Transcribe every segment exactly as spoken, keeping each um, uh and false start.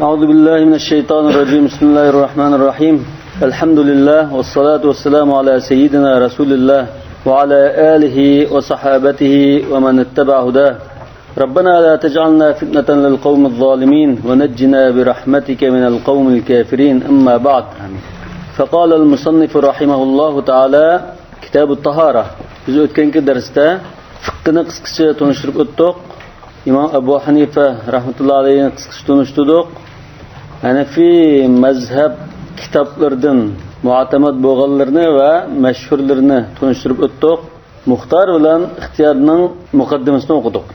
أعوذ بالله من الشيطان الرجيم. بسم الله الرحمن الرحيم. الحمد لله والصلاة والسلام على سيدنا رسول الله وعلى آله وصحابته ومن اتبع هداه. ربنا لا تجعلنا فتنة للقوم الظالمين ونجنا برحمتك من القوم الكافرين. أما بعد. فقال المصنف رحمه الله تعالى، كتاب الطهارة. بىز ئۆتكەنكى دەرستە فىققىنى قىسقىچە تونۇشتۇرۇپ ئۆتتۇق. ئىمام ئەبۇ ھەنىفە رەھمەتۇللا ئەلەيھىنى قىسقىچە تونۇشتۇردۇق. ھەنەفىي مەزھەپ كىتابلىرىدىن مۇئتەمەد بولغانلىرىنى ۋە مەشھۇرلىرىنى تونۇشتۇرۇپ ئۆتتۇق. مۇختار بىلەن ئىختىيارنىڭ مۇقەددىمىسىنى ئوقۇدۇق.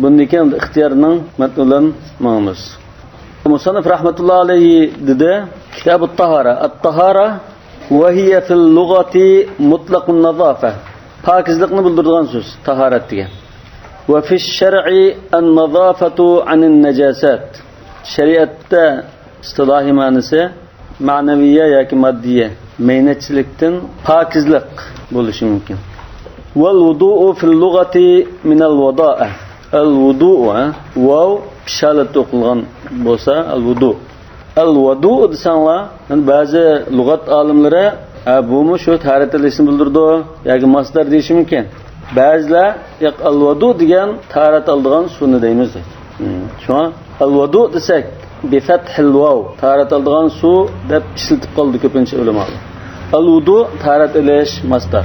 بۇندىن كېيىن ئىختىيارنىڭ مەتنى بىلەن ماڭىمىز. مۇسەننىف رەھمەتۇللا ئەلەيھى دېدى، كىتابۇت تاھارە. ئەت تاھارە ۋە ھىيە فىل لۇغەتى مۇتلەقۇن نازافە. پاكىزلىقنى بىلدۈرىدىغان سۆز، تاھارەت دېگەن. ۋە فىش شەرئى ئەن نازافەتۇ ئەنىن نەجاسەت. شەرىئەتتە ئىستىلاھىي مەنىسى مەنەۋىيە ياكى ماددىيە مەينەتچىلىكتىن پاكىزلىق بولۇشى مۇمكىن. ۋەل ۋۇدۇئۇ فىل لۇغەتى مىنەل ۋادائە. ئەل ۋۇدۇئۇ، ھە؟ ۋاۋ پېشانەدە ئوقۇلغان بولسا، ئەل ۋۇدۇ. ئەل ۋۇدۇ دېسەڭلار، يەنى بەزى لۇغەت ئالىملىرى، ھە، بۇمۇ شۇ تاھارەت ئېلىشنى بىلدۈرىدۇ ياكى ماسدار دېيىشى مۇمكىن. بەزىلەر، ياق، ئەل ۋۇدۇ دېگەن تاھارەت ئالىدىغان سۇنى دەيمىز دەيدۇ. شۇڭا ئەل ۋۇدۇ دېسەك، بىفەتھىل ۋاۋ، تاھارەت ئالىدىغان سۇ دەپ ئىشلىتىپ قالىدۇ كۆپىنچە ئۆلىمالار. ئەل ۋۇدۇ، تاھارەت ئېلىش، ماسدار.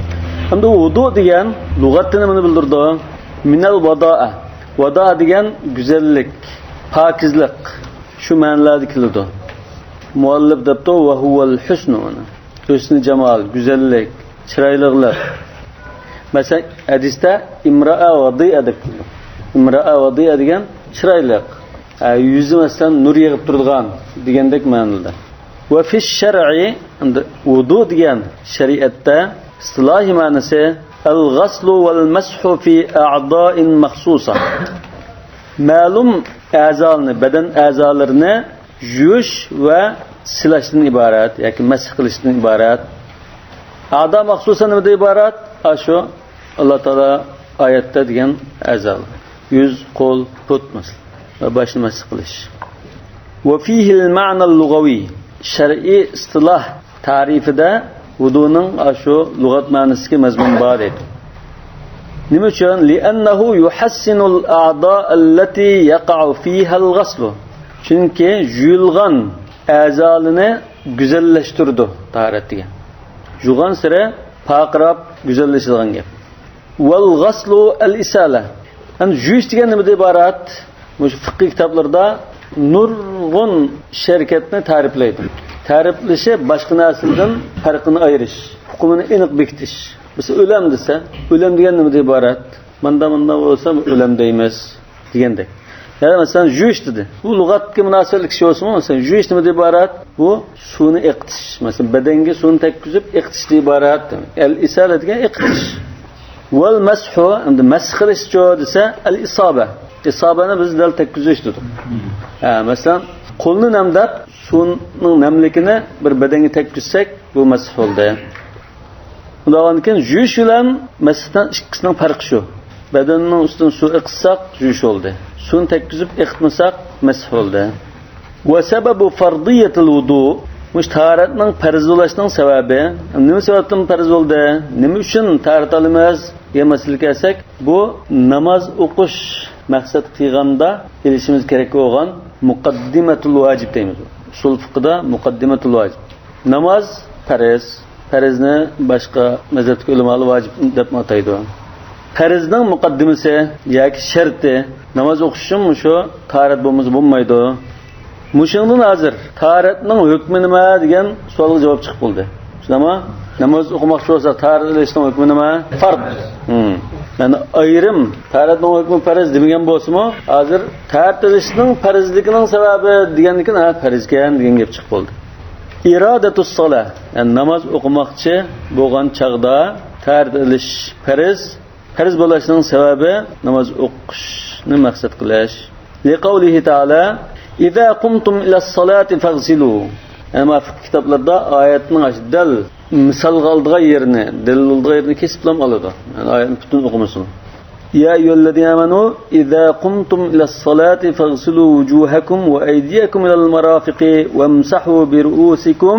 ئەمدى ۋۇدۇ دېگەن لۇغەتتە نېمىنى بىلدۈرىدۇ؟ مىنەل ۋادائە. ۋادا دېگەن گۈزەللىك، پاكىزلىق. شۇ مەنىلەردە كېلىدۇ. مۇئەللىپ دەپتۇ، ۋە ھۇۋەل ھۇسنۇ ئۇنى. ھۇسنى جامال، گۈزەللىك، چىرايلىقلىق. مەسىلەن، ھەدىستە ئىمرائە ۋادىئە دەپ كېلىدۇ. ئىمرائە ۋادىئە دېگەن چىرايلىق. ھە، يۈزى، مەسىلەن، نۇر يېغىپ تۇرىدىغان دېگەندەك مەنىدە. ۋە فىش شەرئى، ئەمدى ۋۇدۇ دېگەن شەرىئەتتە ئىستىلاھىي مەنىسى، ئەل غەسلۇ ۋەل مەسھۇ فى ئەئدائىن مەخسۇسە. مەلۇم ئەزالىرىنى، بەدەن ئەزالىرىنى يۇيۇش ۋە سىلاشتىن ئىبارەت ياكى مەسخ قىلىشتىن ئىبارەت. ئەدا مەخسۇسەن نېمىدىن ئىبارەت؟ ئاشۇ ئاللا تائالا ئايەتتە دېگەن ئەزالار. يۈز، قول، پۇت مەسىلەن. ۋە باشنى مەسخ قىلىش. ۋە فىھىل مەنەل لۇغەۋى. شەرئىي ئىستىلاھ تەرىپىدە ۋۇدۇنىڭ ئاشۇ لۇغەت مەنىسىدىكى مەزمۇن بار دەيدۇ. نېمە ئۈچۈن؟ لىئەننەھۇ يۇھەسسىنۇل ئەئدائەللەتى يەقەئۇ فىھەل غەسلۇ. چۈنكى يۇيۇلغان ئەزالىنى گۈزەللەشتۈرىدۇ تاھارەت دېگەن. يۇغانسېرى پارقىراپ گۈزەللىشىدىغان گەپ. ۋەل غەسلۇ ئەل ئىسالە. يەنى يۇيۇش دېگەن نېمىدىن ئىبارەت؟ مۇشۇ فىقھىي كىتابلىرىدا نۇرغۇن شەرىكەتنى تەرىپلەيدۇ. تەرىپلىشى باشقا نەرسىلەردىن پەرقىنى ئايرىش، ھۇكمىنى ئېنىق بېكىتىش. مەسىلەن، ئۆلەم دېسە، ئۆلەم دېگەن نېمىدىن ئىبارەت؟ ماندا، ماندا بولسا ئۆلەم دەيمىز دېگەندەك. يەنى مەسىلەن، يۇيۇش دېدى. بۇ لۇغەتكە مۇناسىۋەتلىك ئىش بولسىمۇ، مەسىلەن، يۇيۇش نېمىدىن ئىبارەت؟ بۇ سۇنى ئېقىتىش. مەسىلەن، بەدەنگە سۇنى تەگكۈزۈپ ئېقىتىشتىن ئىبارەت. ئەل ئىسالە دېگەن ئېقىتىش. ۋەل مەسھۇ، ئەمدى مەسخ قىلىشچۇ دېسە، ئەل ئىسابە. ئىسابەنى بىز دەل تەگكۈزۈش دېدۇق. ھە، مەسىلەن، قولنى نەمدەپ، سۇنىڭ نەملىكىنى بىر بەدەنگە تەگكۈزسەك، بۇ مەسخ بولدى. ئۇنداق بولغاندىن كېيىن يۇيۇش بىلەن مەسخنىڭ ئىككىسىنىڭ پەرقى شۇ. بەدەننىڭ ئۈستىدىن سۇ ئېقىتساق، يۇيۇش بولدى. سۇنى تەگكۈزۈپ ئېقىتمىساق، مەسخ بولدى. ۋە سەبەبۇ فەردىيەتىل ۋۇدۇ، مۇشۇ تاھارەتنىڭ پەرز بولۇشنىڭ سەۋەبى، نېمە سەۋەبتىن پەرز بولدى؟ نېمە ئۈچۈن تاھارەت ئالىمىز دېگەن مەسىلىگە كەلسەك، بۇ ناماز ئوقۇش مەقسەت قىلغاندا ئېلىشىمىز كېرەك بولغان مۇقەددىمەتۇل ۋاجىب دەيمىز. ئۇسۇل فىقھىدا مۇقەددىمەتۇل ۋاجىب. ناماز پەرز. پەرزنى باشقا مەزھەپتىكى ئۆلىمالار ۋاجىپ دەپمۇ ئاتايدۇ. پەرزنىڭ مۇقەددىمىسى ياكى شەرتى، ناماز ئوقۇش ئۈچۈن مۇشۇ تاھارەت بولمىسا بولمايدۇ. مۇشۇنىڭدىن ھازىر تاھارەتنىڭ ھۆكمى نېمە دېگەن سوئالغا جاۋاب چىقىپ بولدى. شۇنداقمۇ؟ ناماز ئوقۇماقچى بولسا تاھارەت ئېلىشنىڭ ھۆكمى نېمە؟ پەرز. ھىم. يەنى ئايرىم تاھارەتنىڭ ھۆكمى پەرز دېمىگەن بولسىمۇ، ھازىر تاھارەت ئېلىشنىڭ پەرزلىكىنىڭ سەۋەبى دېگەندىن كېيىن، ھە، پەرزكەن دېگەن گەپ چىقىپ بولدى. ئىرادەتۇس سالا، يەنى ناماز ئوقۇماقچى بولغان چاغدا تاھارەت ئېلىش پەرز، پەرز بولۇشنىڭ سەۋەبى ناماز ئوقۇشنى مەقسەت قىلىش. لىقەۋلىھى تائالا، ئىزا قۇمتۇم ئىلەس سالاتى فەغسىلۇ. يەنى مانا فىقھ كىتابلىرىدا ئايەتنىڭ ئاشۇ دەل مىسالغا ئالىدىغان يېرىنى، دەلىل ئالىدىغان يېرىنى كېسىپلا ئالىدۇ. يەنى ئايەتنى پۈتۈن ئوقۇمىسىمۇ. يا أيها الذين آمنوا إذا قمتم إلى الصلاة فاغسلوا وجوهكم وأيديكم إلى المرافق وامسحوا برؤوسكم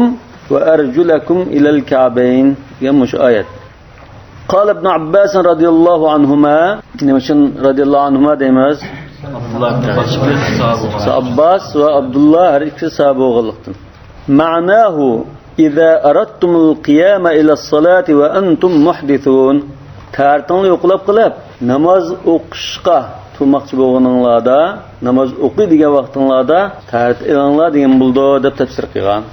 وأرجلكم إلى الكعبين دېگەن مۇشۇ ئايەت. قال ابن عباس رضي الله عنهما، نېمە ئۈچۈن رەزىياللاھۇ ئەنھۇما دەيمىز؟ ئابباس ۋە ئابدۇللا ھەر ئىككىسى ساھابە بولغانلىقتىن. معناه، إذا أردتم القيام إلى الصلاة وأنتم محدثون. تەھارىتىڭلار يوقلاپ قېلىپ، ناماز ئوقۇشقا تۇرماقچى بولغىنىڭلاردا، ناماز ئوقۇي دېگەن ۋاقتىڭلاردا تەھارەت ئېلىڭلار دېگەن بولىدۇ، دەپ تەپسىر قىلغان.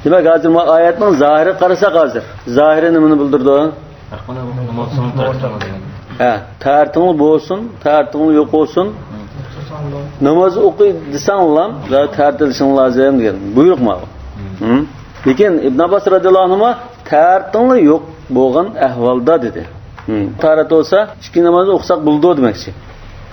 دېمەك، ھازىر بۇ ئايەتنىڭ زاھىرىغا قارىساق ھازىر. زاھىرى نېمىنى بىلدۈرىدۇ؟ ھە، تەھارىتىڭلار بولسۇن، تەھارىتىڭلار يوق بولسۇن. ناماز ئوقۇي دېسەڭلار، تەھارەت ئېلىشىڭ لازىم دېگەن بۇيرۇق ماۋۇ. ھە؟ لېكىن ئىبن ئابباس رەزىياللاھۇ ئەنھۇما تەھارىتىڭلار يوق بولغان ئەھۋالدا دېدى. ھە. تەھارەت بولسا، ئىككى نامازنى ئوقۇساق بولىدۇ دېمەكچى.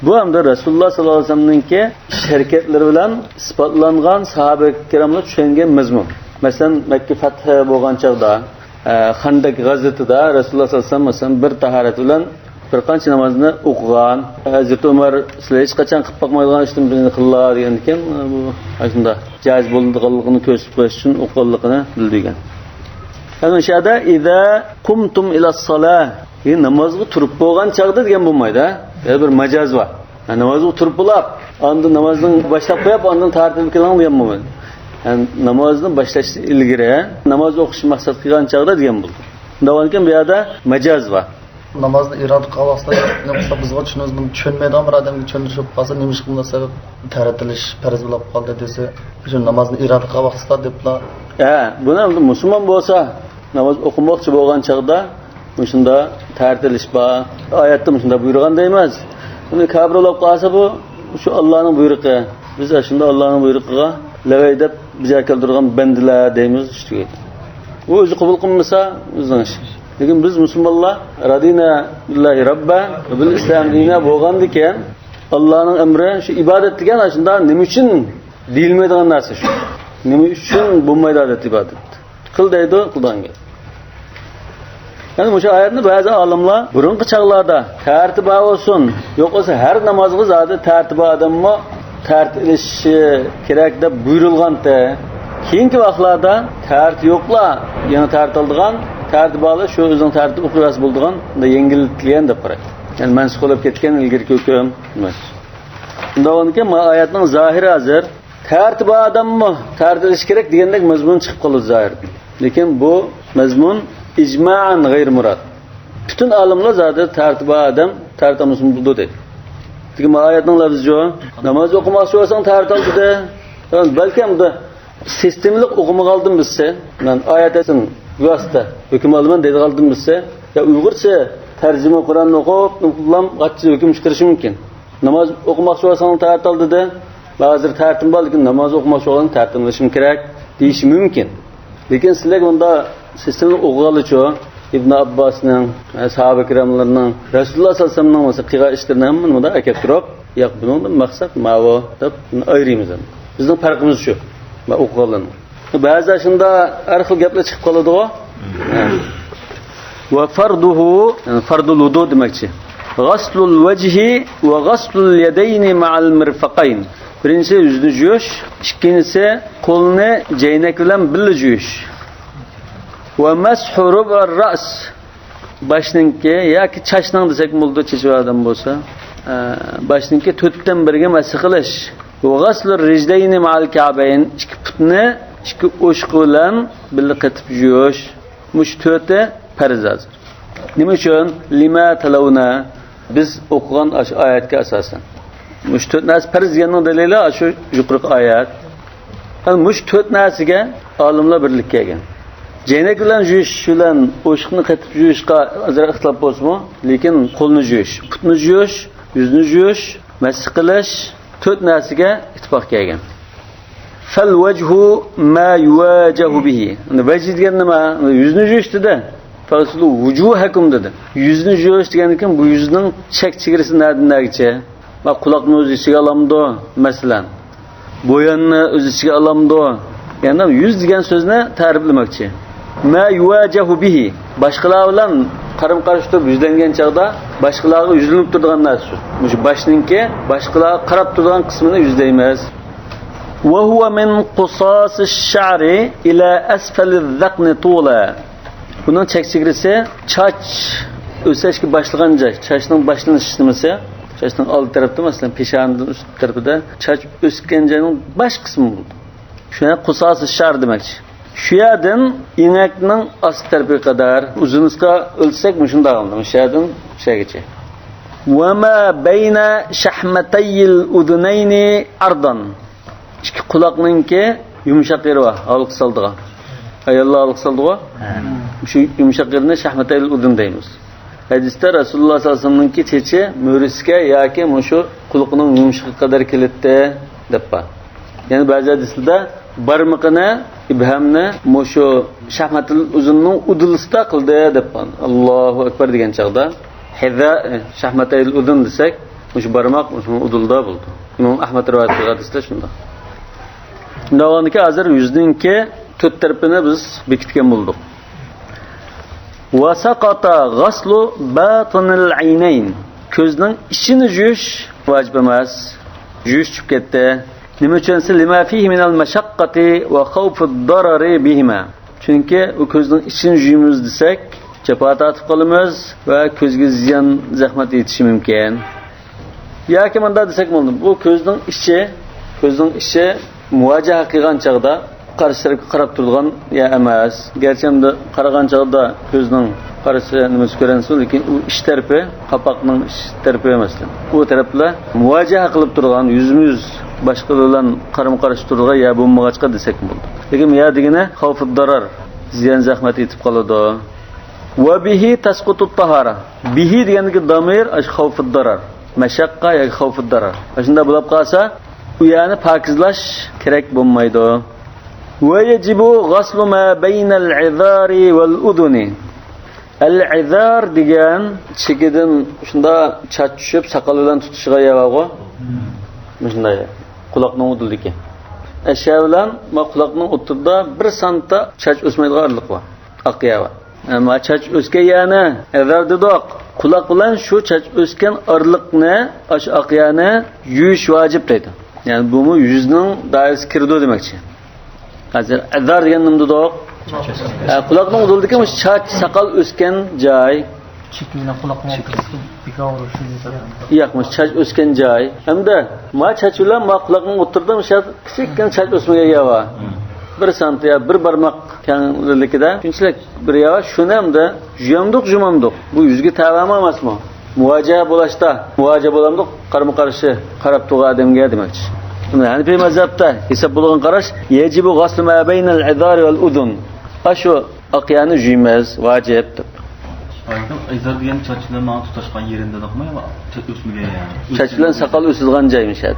بۇ ھەمدە رەسۇلۇللا ساللاللاھۇ ئەلەيھى ۋەسەللەمنىڭكى ھەرىكەتلىرى بىلەن ئىسپاتلانغان ساھابە كىراملار چۈشەنگەن مەزمۇن. مەسىلەن، مەككە پەتھى بولغان چاغدا، ئە، خەندەك غەزۋىتىدە رەسۇلۇللا ساللاللاھۇ ئەلەيھى ۋەسەللەم مۇسەلسەل بىر تاھارەت بىلەن بىر قانچە نامازنى ئوقۇغان. ھەزرىتى ئۆمەر، سىلەر ھېچقاچان قىلىپ باقمايدىغان ئىشتىن بىرنى قىلىڭلار دېگەندىكىن، بۇ ئاشۇنداق جائىز بولىدىغانلىقىنى كۆرسىتىپ قويۇش ئۈچۈن ئوقۇغانلىقىنى بىلدۈرگەن. يەنى ئۇ يەردە إذا قمتم إلى الصلاة، نامازغا تۇرۇپ بولغان چاغدا دېگەن بولمايدۇ، ھە؟ يەنە بىر ماجاز بار. ھە، نامازغا تۇرۇپ بولاپ، ئاندىن نامازنى باشلاپ قويۇپ، ئاندىن تەھارەت ئېلىپ كېلىڭ دېگەن بولمايدۇ. ھە، نامازنى باشلاشتىن ئىلگىرى، ناماز ئوقۇشنى مەقسەت قىلغان چاغدا دېگەن بولىدۇ. شۇنداق بولغاندىكىن بۇ يەردە ماجاز بار. نامازنى ئىرادە قىلغان ۋاقتىدا، نېمە قىلسا بىزغا چۈشىنىمىز، بۇنى چۈشەنمەيدىغان بىر ئادەمگە چۈشەندۈرۈشۈپ قالسا، نېمە ئىش قىلمىسا پەرز بولۇپ قالدى دېسە، پەرز بولۇپ قالدى دېسە، شۇ نامازنى ئىرادە قىلغان ۋاقتىدا دەپلا. ھە، بۇنى ئەمدى مۇسۇلمان بولسا، ناماز ئوقۇماقچى بولغان چاغدا مۇشۇنداق تەھارەت ئېلىش بار. ئايەتتە مۇشۇنداق بۇيرۇغان دەيمىز. بۇنى كاپىر بولاپ قالسا، بۇ شۇ ئاللانىڭ بۇيرۇقى. بىز ئاشۇنداق ئاللانىڭ بۇيرۇقىغا لەۋەي دەپ بىجا كەلتۈرىدىغان بەندىلەر دەيمىز ئۈستىگە. ئۇ ئۆزى قوبۇل قىلمىسا، ئۆزىنىڭ ئىشى. لېكىن بىز مۇسۇلمانلار رەزىنا بىللاھى رەببا ۋە بىل ئىسلامى دىنا بولغاندىكىن، ئاللانىڭ ئەمرى شۇ ئىبادەت دېگەن ئاشۇنداق نېمە ئۈچۈن دېيىلمەيدىغان نەرسە شۇ. نېمە ئۈچۈن بولمايدۇ ئادەتتە ئىبادەت؟ قىل دەيدۇ، قىلىدىغان گەپ. يەنى مۇشۇ ئايەتنى بەزى ئالىملار بۇرۇنقى چاغلاردا تەھارىتى بار بولسۇن، يوق بولسا ھەر نامازغا زادى تەھارىتى بار ئادەممۇ تەھارىتى ئېلىشى كېرەك دەپ بۇيرۇلغانتى. كېيىنكى ۋاقىتلاردا تەھارىتى يوقلار يېڭى تەھارىتى ئالىدىغان، تەھارىتى بارلار شۇ ئۆزىنىڭ تەھارىتى ئوقۇۋەرسە بولىدىغان، يەڭگىللىتىلگەن دەپ قارايدۇ. يەنى مەنسۇخ بولۇپ كەتكەن ئىلگىرىكى ھۆكۈم ئەمەس. شۇنداق بولغاندىكىن، مانا ئايەتنىڭ زاھىرى ھازىر تەھارىتى بار ئادەممۇ تەھارەت ئېلىشى كېرەك دېگەندەك مەزمۇن چىقىپ قالىدۇ زاھىردىن. لېكىن بۇ مەزمۇن ئىجمائەن غەيرىي مۇراد. پۈتۈن ئالىملار زادى تەھارىتى بار ئادەم تەھارەت ئالمىسىمۇ بولىدۇ دەيدۇ. لېكىن مانا ئايەتنىڭ لەپزى شۇ. ناماز ئوقۇماقچى بولساڭ تەھارەت ئال دېدى. بەلكىم بۇ سىستېمىلىق ئوقۇمىغانلىقتىن بىلسە، مەن ئايەت ھەدىسنى بىۋاسىتە ھۆكۈم ئالىمەن دەيدىغانلىقتىن بىلسە، يا ئۇيغۇرچە تەرجىمە قۇرئاننى ئوقۇپ، نوقۇلام قاتتىق ھۆكۈم چىقىرىشى مۇمكىن. ناماز ئوقۇماقچى بولساڭ تەھارەت ئال دېدى. ھازىر تەھارىتىم بار، لېكىن ناماز ئوقۇماقچى بولغاندا تەھارىتىم ئېلىشىم كېرەك دېيىشى مۇمكىن. لېكىن سىلەرگە ئۇنداق سىستېمىلىق ئوقۇغانلىچۇ، ئىبن ئابباسنىڭ، ئە، ساھابە كىراملىرىنىڭ، رەسۇلۇللا ساللاللاھۇ ئەلەيھى ۋەسەللەمنىڭ مەسىلەن قىلغان ئىشلىرىنى ھەممىنى مۇنداق ئەكەپ تۇرۇپ، ياق، بۇنىڭدىن مەقسەت ماۋۇ دەپ بۇنى ئايرىيمىز ئەمدى. بىزنىڭ پەرقىمىز شۇ. مەن ئوقۇغانلارنىڭ. بەزىدە شۇنداق ھەر خىل گەپلەر چىقىپ قالىدىغۇ. ھە. ۋە فەردۇھۇ، يەنى فەردۇل ۋۇدۇ دېمەكچى. غەسلۇل ۋەجھى ۋە غەسلۇل يەدەينى مەئەل مىرفەقەين. بىرىنچىسى يۈزنى جۇيۇش، ئىككىنچىسى قولنى جەينەك بىلەن بىللە جۇيۇش. ۋە مەسھۇ رۇبئىر رەس. باشنىڭكى ياكى چاچنىڭ دېسەكمۇ بولىدۇ، چېچى بار ئادەم بولسا. ئە، باشنىڭكى تۆتتىن بىرىگە مەسخ قىلىش. ۋە غەسلۇر رىجلەينى مەئەل كەئبەين، ئىككى پۇتنى ئىككى ئوشۇقى بىلەن بىللە قېتىپ جۇيۇش. مۇشۇ تۆتى پەرز ھازىر. نېمە ئۈچۈن؟ لىما تەلەۋنە، بىز ئوقۇغان ئاشۇ ئايەتكە ئاساسەن. مۇشۇ تۆت نەرسە پەرز دېگەننىڭ دەلىلى ئاشۇ يۇقىرىقى ئايەت. ئەنە مۇشۇ تۆت نەرسىگە ئالىملار بىرلىككە كەلگەن. جەينەك بىلەن جۇيۇش بىلەن ئوشۇقنى قېتىپ جۇيۇشقا ئازراق ئىختىلاپ بولسىمۇ، لېكىن قولنى جۇيۇش، پۇتنى جۇيۇش، يۈزنى جۇيۇش، مەسخ قىلىش، تۆت نەرسىگە ئىتتىپاق كەلگەن. فەل ۋەجھۇ ما يۇۋاجەھۇ بىھى. ئەنە ۋەجھ دېگەن نېمە؟ يۈزنى جۇيۇش دېدى. فەغسىلۇ ۋۇجۇھەكۇم دېدى. يۈزنى جۇيۇش دېگەندىن كېيىن بۇ يۈزنىڭ چەك چېگرىسى نەدىن نەگىچە؟ ۋە قۇلاقنى ئۆز ئىچىگە ئالامدۇ، مەسىلەن؟ بويۇننى ئۆز ئىچىگە ئالامدۇ؟ يەنى يۈز دېگەن سۆزنى تەرىپلىمەكچى. ما يۇۋاجەھۇ بىھى، باشقىلار بىلەن قارىمۇ قارشى تۇرۇپ يۈزلەنگەن چاغدا باشقىلارغا يۈزلىنىپ تۇرىدىغان نەرسە شۇ. مۇشۇ باشنىڭكى باشقىلارغا قاراپ تۇرىدىغان قىسمىنى يۈزلەيمىز. وهو من قصاص الشعر إلى أسفل الذقن طولا. بۇنىڭ چەك چېگرىسى چاچ ئۆسۈشكە باشلىغان جاي، چاچنىڭ باشلىنىش نېمىسى، چاچنىڭ ئالدى تەرەپتە، مەسىلەن، پېشانىدىن ئۈست تەرىپىدە چاچ ئۆسكەن جاينىڭ باش قىسمى بولىدۇ. شۇنى قۇساسى شار دېمەكچى. شۇ يەردىن ئېڭەكنىڭ ئاستى تەرىپىگە قەدەر ئۇزۇنلۇققا ئۆلچىسەك، مۇشۇنداق، مۇشۇ يەردىن مۇشۇ يەرگىچە. وما بين شحمتي الأذنين عرضا. ئىككى قۇلاقنىڭكى يۇمشاق يېرى بار، ھالقا سالىدىغان. ئاياللار ھالقا سالىدىغۇ؟ ھە. شۇ يۇمشاق يېرىنى شەھمەتەيل ئۇزۇن دەيمىز. ھەدىستە رەسۇلۇللا ساللاللاھۇ ئەلەيھى ۋەسەللەمنىڭكى چېچى مۈرىسىگە ياكى مۇشۇ قۇلىقىنىڭ يۇمشىقىغا قەدەر كېلەتتى، دەپ بار. يەنە بەزى ھەدىسلەردە بارمىقىنى، ئىبھامنى مۇشۇ شەھمەتەيل ئۇزۇننىڭ ئۇدۇلىسىدا قىلدى، دەپ بار. ئاللاھۇ ئەكبەر دېگەن چاغدا ھەزا، شەھمەتەيل ئۇزۇن دېسەك، مۇشۇ بارماق مۇشۇ ئۇدۇلدا بولىدۇ. ئىمام ئەھمەد رىۋايەت قىلغان ھەدىستە شۇنداق. شۇنداق بولغاندىكىن ھازىر يۈزنىڭكى تۆت تەرىپىنى بىز بېكىتكەن بولدۇق. وسقط غسل باطن العينين. كۆزنىڭ ئىچىنى يۇيۇش ۋاجىپ ئەمەس. يۇيۇش چۈشۈپ كەتتى. نېمە ئۈچۈن دېسە، لما فيه من المشقة وخوف الضرر بهما. چۈنكى ئۇ كۆزنىڭ ئىچىنى يۇيىمىز دېسەك، جاپا تارتىپ قالىمىز ۋە كۆزگە زىيان، زەخمەت يېتىشى مۇمكىن. ياكى مۇنداق دېسەك بولىدۇ، بۇ كۆزنىڭ ئىچى، كۆزنىڭ ئىچى مۇۋاجىھە قىلغان چاغدا قارشى تەرەپكە قاراپ تۇرىدىغان يەر ئەمەس. گەرچە ئەمدى قارىغان چاغدا كۆزنىڭ قارىسى نېمىسى كۆرۈنسۇن، لېكىن ئۇ ئىچ تەرىپى، قاپاقنىڭ ئىچ تەرىپى مەسىلەن، ئۇ تەرەپلەر مۇۋاجىھە قىلىپ تۇرغان، يۈزمۇ يۈز باشقىلار بىلەن قارىمۇ قارشى تۇرىدىغان يەر بولمىغاچقا دېسەك بولىدۇ. لېكىن يا دېگىنى خەۋپۇ دارار، زىيان زەخمەت يېتىپ قالىدۇ. وبه تسقط الطهارة. به دېگەندىكى دامىر ئاشۇ خەۋپۇ دارار، مەشەققە ياكى خەۋپۇ دارار. ئاشۇنداق بولۇپ قالسا، ئۇ يەرنى پاكىزلاش كېرەك بولمايدۇ. ويجب غسل ما بين العذار والأذن. ئەل ئەزار دېگەن چېكىدىن شۇنداق چاچ چۈشۈپ، ساقال بىلەن تۇتىشىدىغان يەر بارغۇ. مۇشۇنداق يەر. قۇلاقنىڭ ئۇدۇلىدىكى. ئەشە بىلەن ما قۇلاقنىڭ ئوتتۇرىدا بىر سانتا چاچ ئۆسمەيدىغان ئارىلىق بار. ئاق يەر بار. ئەمما چاچ ئۆسكەن يەرنى ئەزار دېدۇق. قۇلاق بىلەن شۇ چاچ ئۆسكەن ئارىلىقنى، ئاشۇ ئاق يەرنى يۇيۇش ۋاجىپ دەيدۇ. يەنى بۇمۇ يۈزنىڭ دائىرىسىگە كىرىدۇ دېمەكچى. ھازىر ئەزار دېگەن نېمە دېدۇق؟ ھە، قۇلاقنىڭ ئۇدۇلىدىكى مۇشۇ چاچ، ساقال ئۆسكەن جاي. چېكى بىلەن قۇلاقنىڭ ئوتتۇرىسىدا بىكار ئۇرۇشۇش. ياق، مۇشۇ چاچ ئۆسكەن جاي. ھەمدە ما چاچ بىلەن ما قۇلاقنىڭ ئوتتۇرىدا مۇشۇ كىچىككىنە چاچ ئۆسمىگەن يەر بار. بىر سانتى يا بىر بارماق كەڭلىكىدە شۇنچىلىك بىر يەر بار. شۇنى ھەمدە يۇيامدۇق، يۇمامدۇق؟ بۇ يۈزگە تەۋەمۇ ئەمەسمۇ؟ مۇۋاجىھە بولاشتا، مۇۋاجىھە بولامدۇق؟ قارىمۇ قارشى قاراپ تۇرغان ئادەمگە دېمەكچى. ھەنىفىي مەزھەپتە ھېساب بولغان قاراش، يەجىبۇ غەسلۇ ما بەينەل ئەزارى ۋەل ئۇزۇن. ئاشۇ ئاق يەرنى يۇيىمىز، ۋاجىپ دەپ. ئەزار دېگەن چاچ بىلەن ماڭا تۇتاشقان يېرىنى دېدۇقمۇ يا چاچ ئۆسمىگەن يەر؟ چاچ بىلەن ساقال ئۆسىدىغان جاي مىشەد.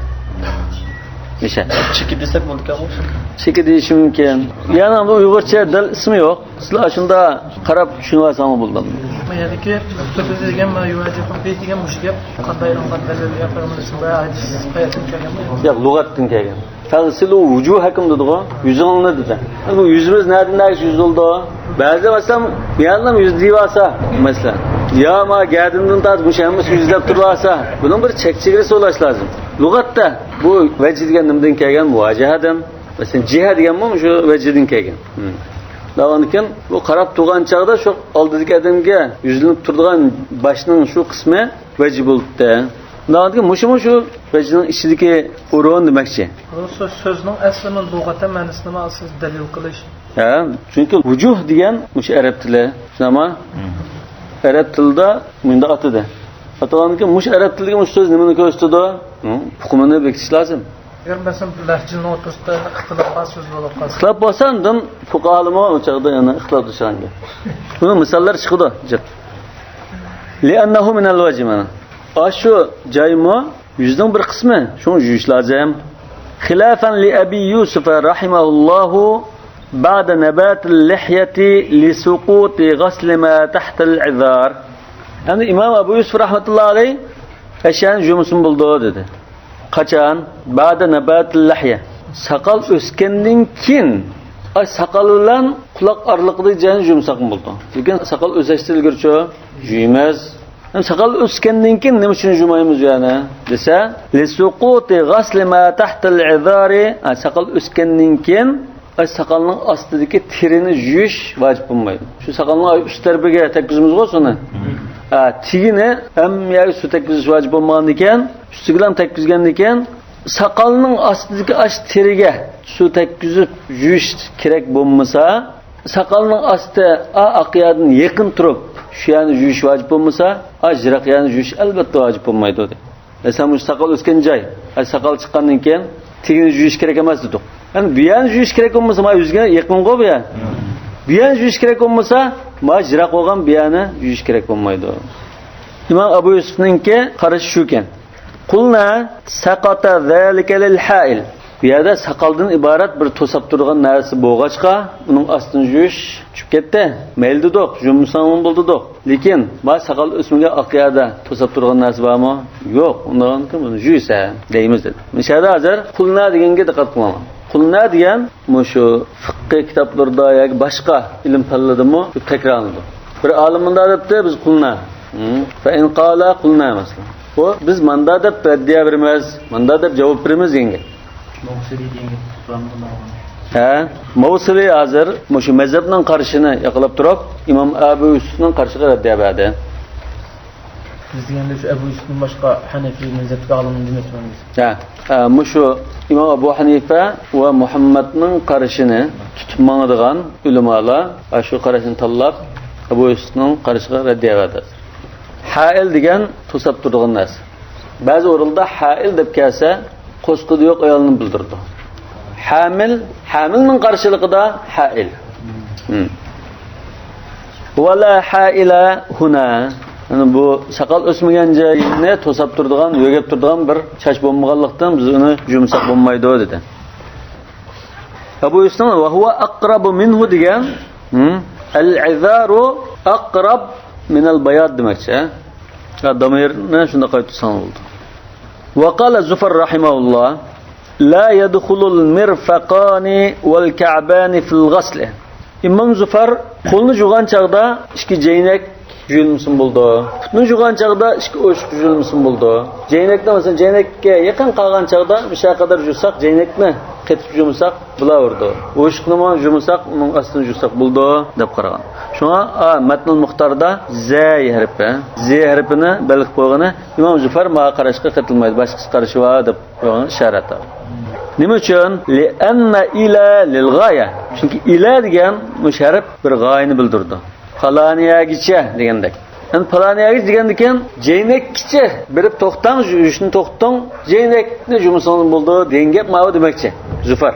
مىشەد. چېكى دېسەك بولىدىكەنغۇ؟ چېكى دېيىشى مۇمكىن. يەنى بۇ ئۇيغۇرچە دەل ئىسمى يوق. سىلەر ئاشۇنداق قاراپ چۈشىنىۋالساڭلار بولىدۇ. بۇ يەردىكى ئۇسۇلى دېگەن، مانا يۇۋاجىبۇ بى دېگەن مۇشۇ گەپ. قانداق ئېلىنغان دەلىل يا پەيغەمبەر ھەدىس قايەردىن كەلگەن بۇ؟ ياق، لۇغەتتىن كەلگەن. فەغسىلۇ ۋۇجۇھەكۇم دېدىغۇ، يۈزۈڭلارنى دېدى. بۇ يۈزىمىز نەدىن نەگىچە يۈزۈلدى؟ بەزىدە مەسىلەن، يەنىلا يۈزلىۋالسا، مەسىلەن، يا ما گەدىنىدىن تارتىپ مۇشۇ ھەممىسى يۈزلەپ تۇرۇۋالسا، بۇنىڭ بىر چەك چېگرىسى بولۇشى لازىم. لۇغەتتە بۇ ۋەجھ دېگەن نېمىدىن كەلگەن؟ مۇۋاجىھەدىن. مەسىلەن، جىھە دېگەنمۇ شۇ ۋەجھىدىن كەلگەن. دەۋاندىكىن بۇ قاراپ تۇرغان چاغدا شۇ ئالدىدىكى ئادەمگە يۈزلىنىپ تۇرىدىغان باشنىڭ شۇ قىسمى ۋەجھ بولۇپتۇ. دەۋاندىكىن مۇشۇمۇ شۇ ۋەجھنىڭ ئىچىدىكى ئورۇن دېمەكچى. بۇ سۆ-، سۆزنىڭ ئەسلىمۇ لۇغەتەن مەنىسىنىمۇ سىز دەلىل قىلىش. ھە، چۈنكى ۋۇجۇھ دېگەن مۇشۇ ئەرەب تىلى، شۇنداقمۇ؟ ئەرەب تىلىدا مۇنداق ئاتىدى. ئاتىغاندىكىن مۇشۇ ئەرەب تىلىدىكى مۇشۇ سۆز نېمىنى كۆرسىتىدۇ؟ ئۇقۇمىنى بېكىتىش لازىم. ئەگەر مەسىلەن، بىر لەھجىنىڭ ئوتتۇرىسىدا ئىختىلاپ بار سۆز بولۇپ قالسا. ئىختىلاپ بولسا، ئاندىن پۇقاھالىمۇ ئۇ چاغدا يەنە ئىختىلاپلىشىدىغان گەپ. بۇنىڭ مىساللىرى چىقىدۇ، جىق. لأنه من الوجه مانا. ئاشۇ جايمۇ يۈزنىڭ بىر قىسمى، شۇڭا يۇيۇش لازىم. خلافا لأبي يوسف رحمه الله بعد نبات اللحية لسقوط غسل ما تحت العذار. ئەمدى ئىمام ئەبۇ يۈسۈپ رەھمەتۇللا ئەلەيھ ئەشەنى يۇمىسىمۇ بولىدۇ دېدى. قاچان؟ بعد نبات اللحية. ساقال ئۆسكەندىن كېيىن ئاي، ساقال بىلەن قۇلاق ئارىلىقىدىكى جاينى يۇمىساقمۇ بولىدۇ. لېكىن ساقال ئۆسەشتىن ئىلگىرىچۇ يۇيىمىز. ھەم ساقال ئۆسكەندىن كېيىن نېمە ئۈچۈن يۇمايمىز يەنە دېسە، لسقوط غسل ما تحت العذار. ھە، ساقال ئۆسكەندىن كېيىن، ئاي، ساقالنىڭ ئاستىدىكى تېرىنى يۇيۇش ۋاجىپ بولمايدۇ. شۇ ساقالنىڭ، ئاي، ئۈست تەرىپىگە تەگكۈزىمىزغۇ سۇنى. ھە، تېگىنى ھەممە يەرگە سۇ تەگكۈزۈش ۋاجىپ بولمىغاندىكىن، ئۈستىگىلا تەگكۈزگەندىكىن، ساقالنىڭ ئاستىدىكى ئاش تېرىگە سۇ تەگكۈزۈپ يۇيۇش كېرەك بولمىسا، ساقالنىڭ ئاستى ئا ئاق يەردىن يېقىن تۇرۇپ، شۇ يەرنى يۇيۇش ۋاجىپ بولمىسا، ئا يىراق يەرنى يۇيۇش ئەلۋەتتە ۋاجىپ بولمايدۇ، دېدى. مەسىلەن، مۇشۇ ساقال ئۆسكەن جاي، ئا ساقال چىققاندىن كېيىن تېگىنى يۇيۇش كېرەك ئەمەس دېدۇق. يەنى بۇ يەرنى يۇيۇش كېرەك بولمىسا، مانا ئۆزىگە يېقىنغۇ بۇ يەر. بۇ يەرنى يۇيۇش كېرەك بولمىسا، مانا يىراق بولغان بۇ يەرنى يۇيۇش كېرەك بولمايدۇ. ئىمام ئەبۇ يۈسۈفنىڭكى قارىشى شۇكەن. قۇلنا سەقەتە زالىكە لىل ھائىل. بۇ يەردە ساقالدىن ئىبارەت بىر توساپ تۇرغان نەرسە بولغاچقا، ئۇنىڭ ئاستىنى يۇيۇش چۈشۈپ كەتتى. مەيلى دېدۇق، يۇمىساڭمۇ بولدى دېدۇق. لېكىن، ما ساقال ئۆسمىگەن ئاق يەردە توساپ تۇرغان نەرسە بارمۇ؟ يوق. ئۇنداقكى بۇنى يۇيسە دەيمىز دېدى. مۇشۇ يەردە ھازىر قۇلنا دېگەنگە دىققەت قىلىڭلار. قۇلنا دېگەن مۇشۇ فىققى كىتابلىرىدا ياكى باشقا ئىلىم پەنلىرىدىمۇ كۆپ تەكرارلىنىدۇ. بىر ئالىم مۇنداق دەپتۇ، بىز قۇلنا. ھە؟ فەئىن قالا قۇلنا مەسىلەن. بۇ بىز ماندا دەپ رەددىيە بېرىمىز، ماندا دەپ جاۋاب بېرىمىز دېگەن گەپ. مەۋسىلى دېگەن گەپ. ھە؟ مەۋسىلى ھازىر مۇشۇ مەزھەپنىڭ قارىشىنى ياقلاپ تۇرۇپ، ئىمام ئەبۇ يۈسۈفنىڭ قارىشىغا رەددىيە بەردى. بىز دېگەندە شۇ ئەبۇ يۈسۈفتىن باشقا ھەنەفىي مەزھەپتىكى ئالىمنى دېمەكچىمەن بىز. ھە، ھە، مۇشۇ ئىمام ئەبۇ ھەنىفە ۋە مۇھەممەدنىڭ قارىشىنى تۇتۇپ ماڭىدىغان ئۆلىمالار، ھە، شۇ قاراشنى تاللاپ، ئەبۇ يۈسۈفنىڭ قارىشىغا رەددىيە بەردى. ھائىل دېگەن توساپ تۇرىدىغان نەرسە. بەزى ئورۇندا ھائىل دەپ كەلسە، قورسىقىدا يوق ئايالنى بىلدۈرىدۇ. ھامىل، ھامىلنىڭ قارشىلىقىدا ھائىل. ھىم. ۋەلا ھائىلە ھۇنا. يەنى بۇ ساقال ئۆسمىگەن جاينى توساپ تۇرىدىغان، يۆگەپ تۇرىدىغان بىر چاچ بولمىغانلىقتىن، بىز ئۇنى يۇمىساق بولمايدۇ، دېدى. ئەبۇ يۈسۈفنىڭ ۋەھۇۋە ئەقرەبۇ مىنھۇ دېگەن، ھىم، ئەل ئىزارۇ ئەقرەب مىنەل باياد دېمەكچى. ھە، دامىرنى شۇنداق قايتۇرساڭ بولىدۇ. ۋەقالە زۇفەر رەھىمەھۇللا، لا يدخل المرفقان والكعبان في الغسل. ئىمام زۇفەر قولنى جۇغان چاغدا ئىككى جەينەك جۇيۇلمىسىمۇ بولىدۇ. پۇتنى جۇغان چاغدا ئىككى ئوشۇق جۇيۇلمىسىمۇ بولىدۇ. جەينەكنى، مەسىلەن، جەينەككە يېقىن قالغان چاغدا مۇشۇ قەدەر جۇساق، جەينەكنى قېتىپ جۇمىساق بولاۋېرىدۇ. ئوشۇقنىمۇ جۇمىساق، ئۇنىڭ ئاستىنى جۇساق بولىدۇ، دەپ قارىغان. شۇڭا، ئا، مەتنۇل مۇختاردا زەي ھەرپى، زى ھەرپىنى بەلگىلەپ قويغىنى ئىمام زۇفەر ماڭا قاراشقا قېتىلمايدۇ، باشقىسى قارىشى بار، دەپ قويغان ئىشارەت. نېمە ئۈچۈن؟ لىئەننە ئىلە لىلغايە. چۈنكى ئىلە دېگەن مۇشۇ ھەرپ بىر غايىنى بىلدۈرىدۇ. پالانىيەگىچە دېگەندەك. يەنى پالانىيەگىچە دېگەندىكىن، جەينەككىچە بېرىپ توختاڭ، يۈرۈشنى توختىتىڭ، جەينەكنى جۇمىسىڭىز بولىدۇ دېگەن گەپ ماۋۇ دېمەكچى، زۇفەر.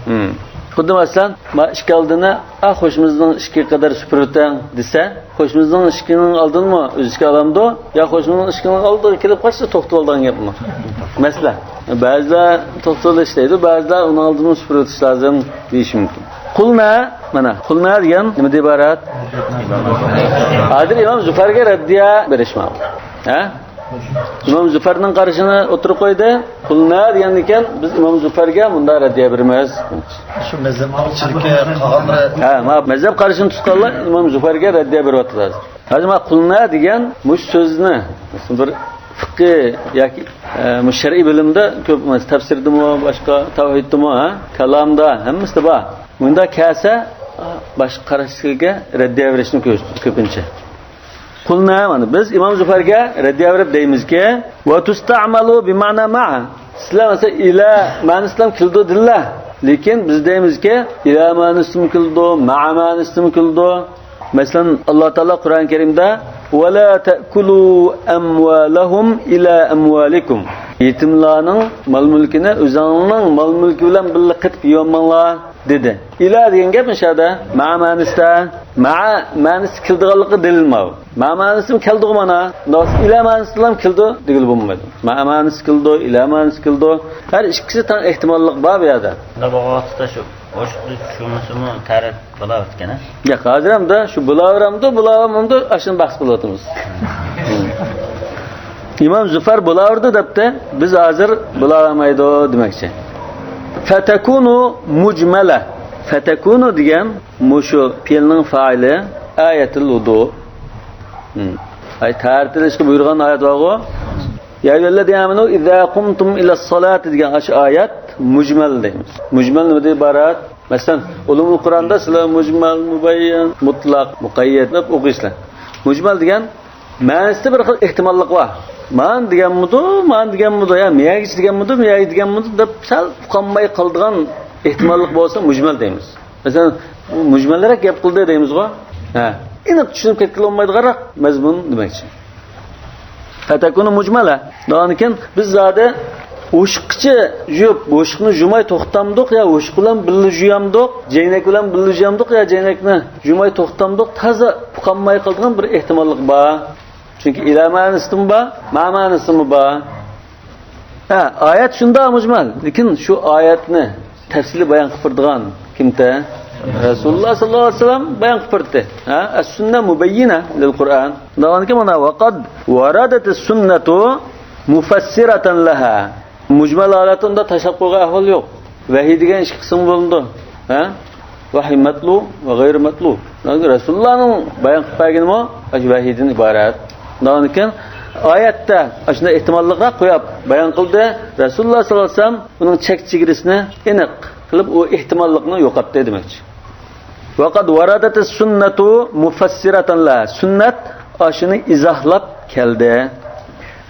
ھىم. خۇددى مەسىلەن، ما ئىشىك ئالدىنى، ئا، قوشنىمىزنىڭ ئىشىكى قەدەر سۈپۈرۈۋېتىڭ دېسە، قوشنىمىزنىڭ ئىشىكىنىڭ ئالدىنىمۇ ئۆز ئىشىكى ئالامدۇ؟ يا قوشنىمىزنىڭ ئىشىكىنىڭ ئالدىغا كېلىپ قالسا توختىتىۋالىدىغان گەپمۇ؟ مەسىلە. بەزىلەر توختىتىۋېلىش دەيدۇ، بەزىلەر ئۇنىڭ ئالدىنىمۇ سۈپۈرۈۋېتىش لازىم دېيىشى مۇمكىن. قۇلنا، مانا، قۇلنا دېگەن نېمىدىن ئىبارەت؟ ھازىر ئىمام زۇفەرگە رەددىيە بېرىش ماۋۇ. ھە؟ ئىمام زۇفەرنىڭ قارىشىنى ئوتتۇرىغا قويدى. قۇلنا دېگەندىكىن، بىز ئىمام زۇفەرگە مۇنداق رەددىيە بېرىمىز. شۇ مەزھەپنىڭ ئىچىدىكى قالغانلىرى. ھە، ما مەزھەپ قارىشىنى تۇتقانلار ئىمام زۇفەرگە رەددىيە بېرىۋاتىدۇ ھازىر. ھازىر ما قۇلنا دېگەن مۇشۇ سۆزنى بىر فىقھى ياكى، ئە، مۇشۇ شەرئىي بىلىمدە كۆپ، تەپسىردىمۇ، باشقا تەۋھىدتىمۇ، ھە، كالامدا، ھەممىسىدە بار. مۇنداق كەلسە، باشقا قاراشلىقلارغا رەددىيە بېرىشنى كۆرسىتىدۇ كۆپىنچە. قۇلنا، مانا، بىز ئىمام زۇفەرگە رەددىيە بېرىپ دەيمىزكى، ۋە تۇستەئمەلۇ بىمەئنا مەئە. سىلەر، مەسىلەن، ئىلە مەنىسى بىلەن كېلىدۇ دېدىلە. لېكىن بىز دەيمىزكى، ئىلە مەنىسىدىمۇ كېلىدۇ، مەئە مەنىسىدىمۇ كېلىدۇ. مەسىلەن، ئاللا تائالا قۇرئان كەرىمدە، ۋەلا تەئكۇلۇ ئەمۋالەھۇم ئىلا ئەمۋالىكۇم. يېتىملارنىڭ مال-مۈلكىنى ئۆزۈڭلارنىڭ مال-مۈلكى بىلەن بىللە قېتىپ يېيەلمەڭلار. دېدى. ئىلا دېگەن گەپ مۇشۇ يەردە مەئە مەنىسىدە، مەئە مەنىسى كېلىدىغانلىقى دەلىل ماۋۇ. مەئە مەنىسىمۇ كەلدىغۇ مانا. ئىلا مەنىسىدىلا كېلىدۇ دېگىلى بولمايدۇ. مەئە مەنىسى كېلىدۇ، ئىلا مەنىسى كېلىدۇ. ھەر ئىككىسى تەڭ ئېھتىماللىق بار بۇ يەردە. مۇنداق بولغان ۋاقىتتا شۇ ئوشۇقنى چۈشۈرمىسىمۇ تەرەت بولاۋاتىدىكەن، ھە؟ ياق، ھازىر ھەمدە شۇ بولاۋېرەمدۇ، بولاۋەرمەمدۇ، ئاشۇنى بەھس قىلىۋاتىمىز. ئىمام زۇفەر بولاۋېرىدۇ دەپتۇ، بىز ھازىر بولاۋەرمەيدۇ دېمەكچى. فەتەكۇنۇ مۇجمەلە. فَتَكُونُ دېگەن مۇشۇ پېئىلنىڭ فائىلى ئايەتۇل ۋۇدۇ. ھىم. ئاي، تەھارەت ئېلىشقا بۇيرۇغان ئايەت بارغۇ. يا أيها الذين آمنوا إذا قمتم إلى الصلاة دېگەن ئاشۇ ئايەت مۇجمەل دەيمىز. مۇجمەل نېمىدىن ئىبارەت؟ مەسىلەن، ئۇلۇمۇل قۇرئاندا سىلەر مۇجمەل، مۇبەييەن، مۇتلەق، مۇقەييەت دەپ ئوقۇيسىلەر. مۇجمەل دېگەن مەنىسىدە بىر خىل ئېھتىماللىق بار. مانا دېگەنمىدۇ، مانا دېگەنمىدۇ، يا مەيەگىچە دېگەنمىدۇ، مەيەگە دېگەنمىدۇ دەپ سەل ئۇقالماي قالىدىغان ئېھتىماللىق بولسا مۇجمەل دەيمىز. مەسىلەن، ئۇ مۇجمەلرەك گەپ قىلدى دەيمىزغۇ. ھە. ئېنىق چۈشىنىپ كەتكىلى بولمايدىغانراق مەزمۇن دېمەكچى. فَتَكُونُ مُجْمَلَةً. دېگەندىكىن بىز زادى ئوشۇققىچە يۇيۇپ، ئوشۇقنى يۇماي توختامدۇق يا ئوشۇق بىلەن بىللە يۇيامدۇق، جەينەك بىلەن بىللە يۇيامدۇق يا جەينەكنى يۇماي توختامدۇق، تازا ئۇقالماي قالىدىغان بىر ئېھتىماللىق بار. چۈنكى ئىلە مەنىسىدىمۇ بار، مە مەنىسىدىمۇ بار. ھە، ئايەت شۇنداق مۇجمەل، لېكىن شۇ ئايەتنى تەپسىلىي بايان قىلىپ بېرىدىغان كىمتە؟ رەسۇلۇللاھ ساللاللاھۇ ئەلەيھى ۋەسەللەم بايان قىلىپ بېرىدۇ. ھە، السنة مبينة للقرآن. دېگەندىكىن مانا، وقد وردت السنة مفسرة لها. مۇجمەل ھالەتتە ئۇنداق تاشلاپ قويغان ئەھۋال يوق. ۋەھىي دېگەن ئىككى قىسىم بولىدۇ. ھە؟ ۋەھىي مەتلۇ ۋە غەيرىي مەتلۇ. رەسۇلۇللانىڭ بايان قىلىپ بەرگىنىمۇ ئاشۇ ۋەھىيدىن ئىبارەت. ئۇنداقكەن ئايەتتە ئاشۇنداق ئېھتىماللىقراق قويۇپ بايان قىلدى. رەسۇلۇللاھ ساللاللاھۇ ئەلەيھى ۋەسەللەم ئۇنىڭ چەك چېگرىسىنى ئېنىق قىلىپ، ئۇ ئېھتىماللىقنى يوقاتتى دېمەكچى. ۋەقەد ۋەرەدەتىس سۇننەتۇ مۇفەسسىرەتەن لەھا. سۈننەت ئاشۇنى ئىزاھلاپ كەلدى.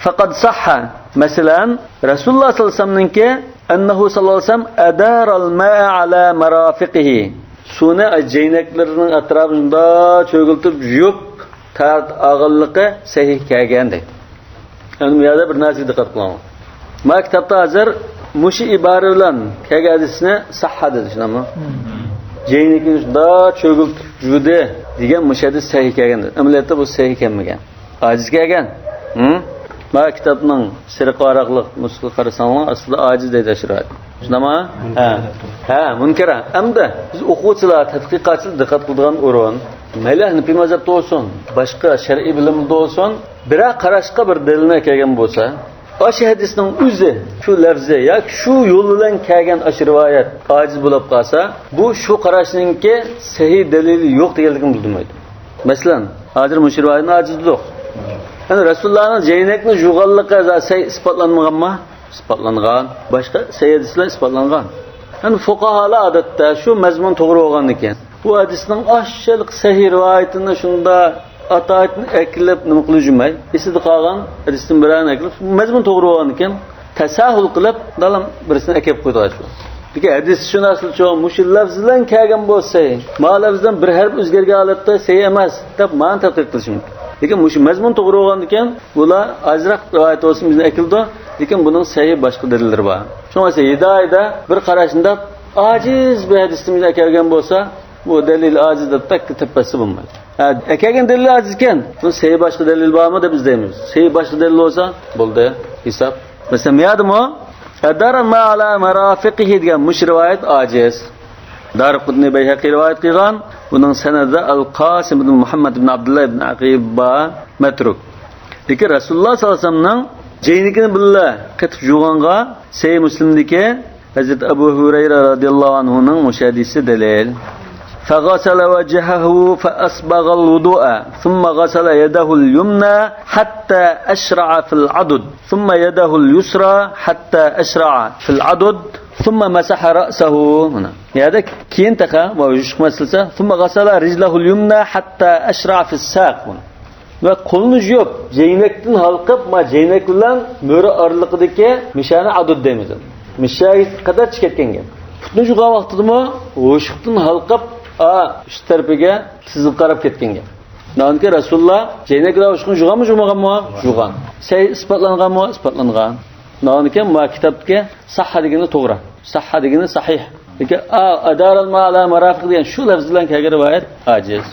فەقەد سەھھە. مەسىلەن، رەسۇلۇللاھ ساللاللاھۇ ئەلەيھى ۋەسەللەمنىڭكى، ئەننەھۇ ساللاللاھۇ ئەلەيھى ۋەسەللەم ئەدارەل مەئە ئەلا مەرافىقىھى. سۇنى جەينەكلىرىنىڭ ئەتراپىدا شۇنداق چۆگىلىتىپ يۇيۇپ، تەھارەت ئالغانلىقى سەھىھ كەلگەن دەيدۇ. يەنى بۇ يەردە بىر نەرسىگە دىققەت قىلىڭ. ما كىتابتا ھازىر مۇشۇ ئىبارە بىلەن كەلگەن ھەدىسنى سەھھە دېدى، شۇنداقمۇ؟ جەينىكىنى شۇنداق چۆگۈلتۈپ يۇدى دېگەن مۇشۇ ھەدىس سەھىھ كەلگەن دېدى. ئەمەلىيەتتە بۇ سەھىھ كەلمىگەن. ئاجىز كەلگەن. ھە؟ ما كىتابنىڭ سېرىق ۋاراقلىق نۇسخىسىغا قارىساڭلار، ئاستىدا ئاجىز دەيدۇ ئاشۇ رىۋايەت. شۇنداقمۇ؟ ھە. ھە، مۇنكەر. ئەمدى بىز ئوقۇغۇچىلار، تەتقىقاتچىلار دىققەت قىلىدىغان ئورۇن، مەيلى ھەنىپىي مەزھەپتە بولسۇن، باشقا شەرئىي بىلىمدە بولسۇن، بىرەر قاراشقا بىر دەلىلنى ئەكەلگەن بولسا، ئاشۇ ھەدىسنىڭ ئۆزى، شۇ لەفزى ياكى شۇ يول بىلەن كەلگەن ئاشۇ رىۋايەت ئاجىز بولۇپ قالسا، بۇ شۇ قاراشنىڭكى سەھىھ دەلىلى يوق دېگەنلىكنى بىلدۈرمەيدۇ. مەسىلەن، ھازىر مۇشۇ رىۋايەتنى ئاجىز دېدۇق. يەنى رەسۇلۇللانىڭ جەينەكنى يۇغانلىقى سەھىھ ئىسپاتلانمىغانمۇ؟ ئىسپاتلانغان. باشقا سەھىھ ھەدىسلەر ئىسپاتلانغان. يەنى فۇقاھالار ئادەتتە شۇ مەزمۇن توغرا بولغاندىكىن، بۇ ھەدىسنىڭ ئاشۇلىق سەھىھ رىۋايىتىنى شۇنداق ئاتايىتىنى ئەكېلىپ نېمە قىلىپ يۈرمەي، ئېسىدە قالغان ھەدىستىن بىرەرنى ئەكېلىپ، مەزمۇن توغرا بولغاندىكىن، تەساھۇل قىلىپ دالام بىرسىنى ئەكەپ قويدۇق شۇ. لېكىن ھەدىسشۇناسلىرچۇ مۇشۇ لەفز بىلەن كەلگەن بولسا سەھىھ، ما لەفزدىن بىر ھەرپ ئۆزگەرگەن ھالەتتە سەھىھ ئەمەس دەپ مانا تەتقىق قىلىشى مۇمكىن. لېكىن مۇشۇ مەزمۇن توغرا بولغاندىكىن، بۇلار ئازراق رىۋايەت بولسىمۇ بىزنى ئەكېلىدۇ، لېكىن بۇنىڭ سەھىھ باشقا دەلىللىرى بار. شۇڭا ھىدايىدە بىر قاراشنى دەپ ئاجىز بىر ھەدىستىن بىزنى ئەكەلگەن بولسا، بۇ دەلىل ئاجىز دەپ تەككە تەپەسسە بولمايدۇ. ھە، ئەكەلگەن دەلىل ئاجىز ئىكەن، بۇ سەھىھ باشقا دەلىل بارمۇ دەپ ئىزدەيمىز. سەھىھ باشقا دەلىل بولسا، بولدى، ھېساب. مەسىلەن، بۇ يەردىمۇ، ئەدارە ما ئالا مەرافىقىھى دېگەن مۇشۇ رىۋايەت ئاجىز. دارىقۇتنى، بەيھەقى رىۋايەت قىلغان، بۇنىڭ سەنەدىدە ئەل قاسىم ئىبن مۇھەممەد ئىبن ئابدۇللا ئىبن ئەقىب بار، مەترۇك. لېكىن رەسۇلۇللا ساللاللاھۇ ئەلەيھى ۋەسەللەمنىڭ جەينىكىنى بىللە قېتىپ يۇغانغا سەھىھ مۇسلىمدىكى ھەزرىتى ئەبۇ ھۇرەيرە رەزىياللاھۇ ئەنھۇنىڭ مۇشۇ ھەدىسى دەلىل. فغسل وجهه فأسبغ الوضوء، ثم غسل يده اليمنى حتى أشرع في العضد، ثم يده اليسرى حتى أشرع في العضد، ثم مسح رأسه. مانا. يەردە كېيىن تېخى، ۋە يۇشۇق مەسىلىسى، ثم غسل رجله اليمنى حتى أشرع في الساق. مانا. ۋە قولىنى يۇيۇپ، جەينەكتىن ھالقىپ، ما جەينەك بىلەن مۈرە ئارىلىقىدىكى مىشانى ئادۇد دەيمىز. مىشاگە قەدەرچە كەتكەن گەپ. پۇتنى يۇغان ۋاقتىدىمۇ ھوشۇقتىن ھالقىپ، ئا، ئۈست تەرىپىگە تىزىغا قاراپ كەتكەن گەپ. ناھانكى رەسۇلۇللا جەينەك بىلەن ھوشۇقنى يۇغانمۇ، يۇغمىغانمۇ؟ يۇغان. سەھىھ ئىسپاتلانغانمۇ؟ ئىسپاتلانغان. ناھانكى ما كىتابتىكى سەھھە دېگىنى توغرا. سەھھە دېگىنى سەھىھ. لېكىن، ئا، ئەدارەل ما ئالا مەرافىق دېگەن شۇ لەفز بىلەن كەلگەن رىۋايەت ئاجىز،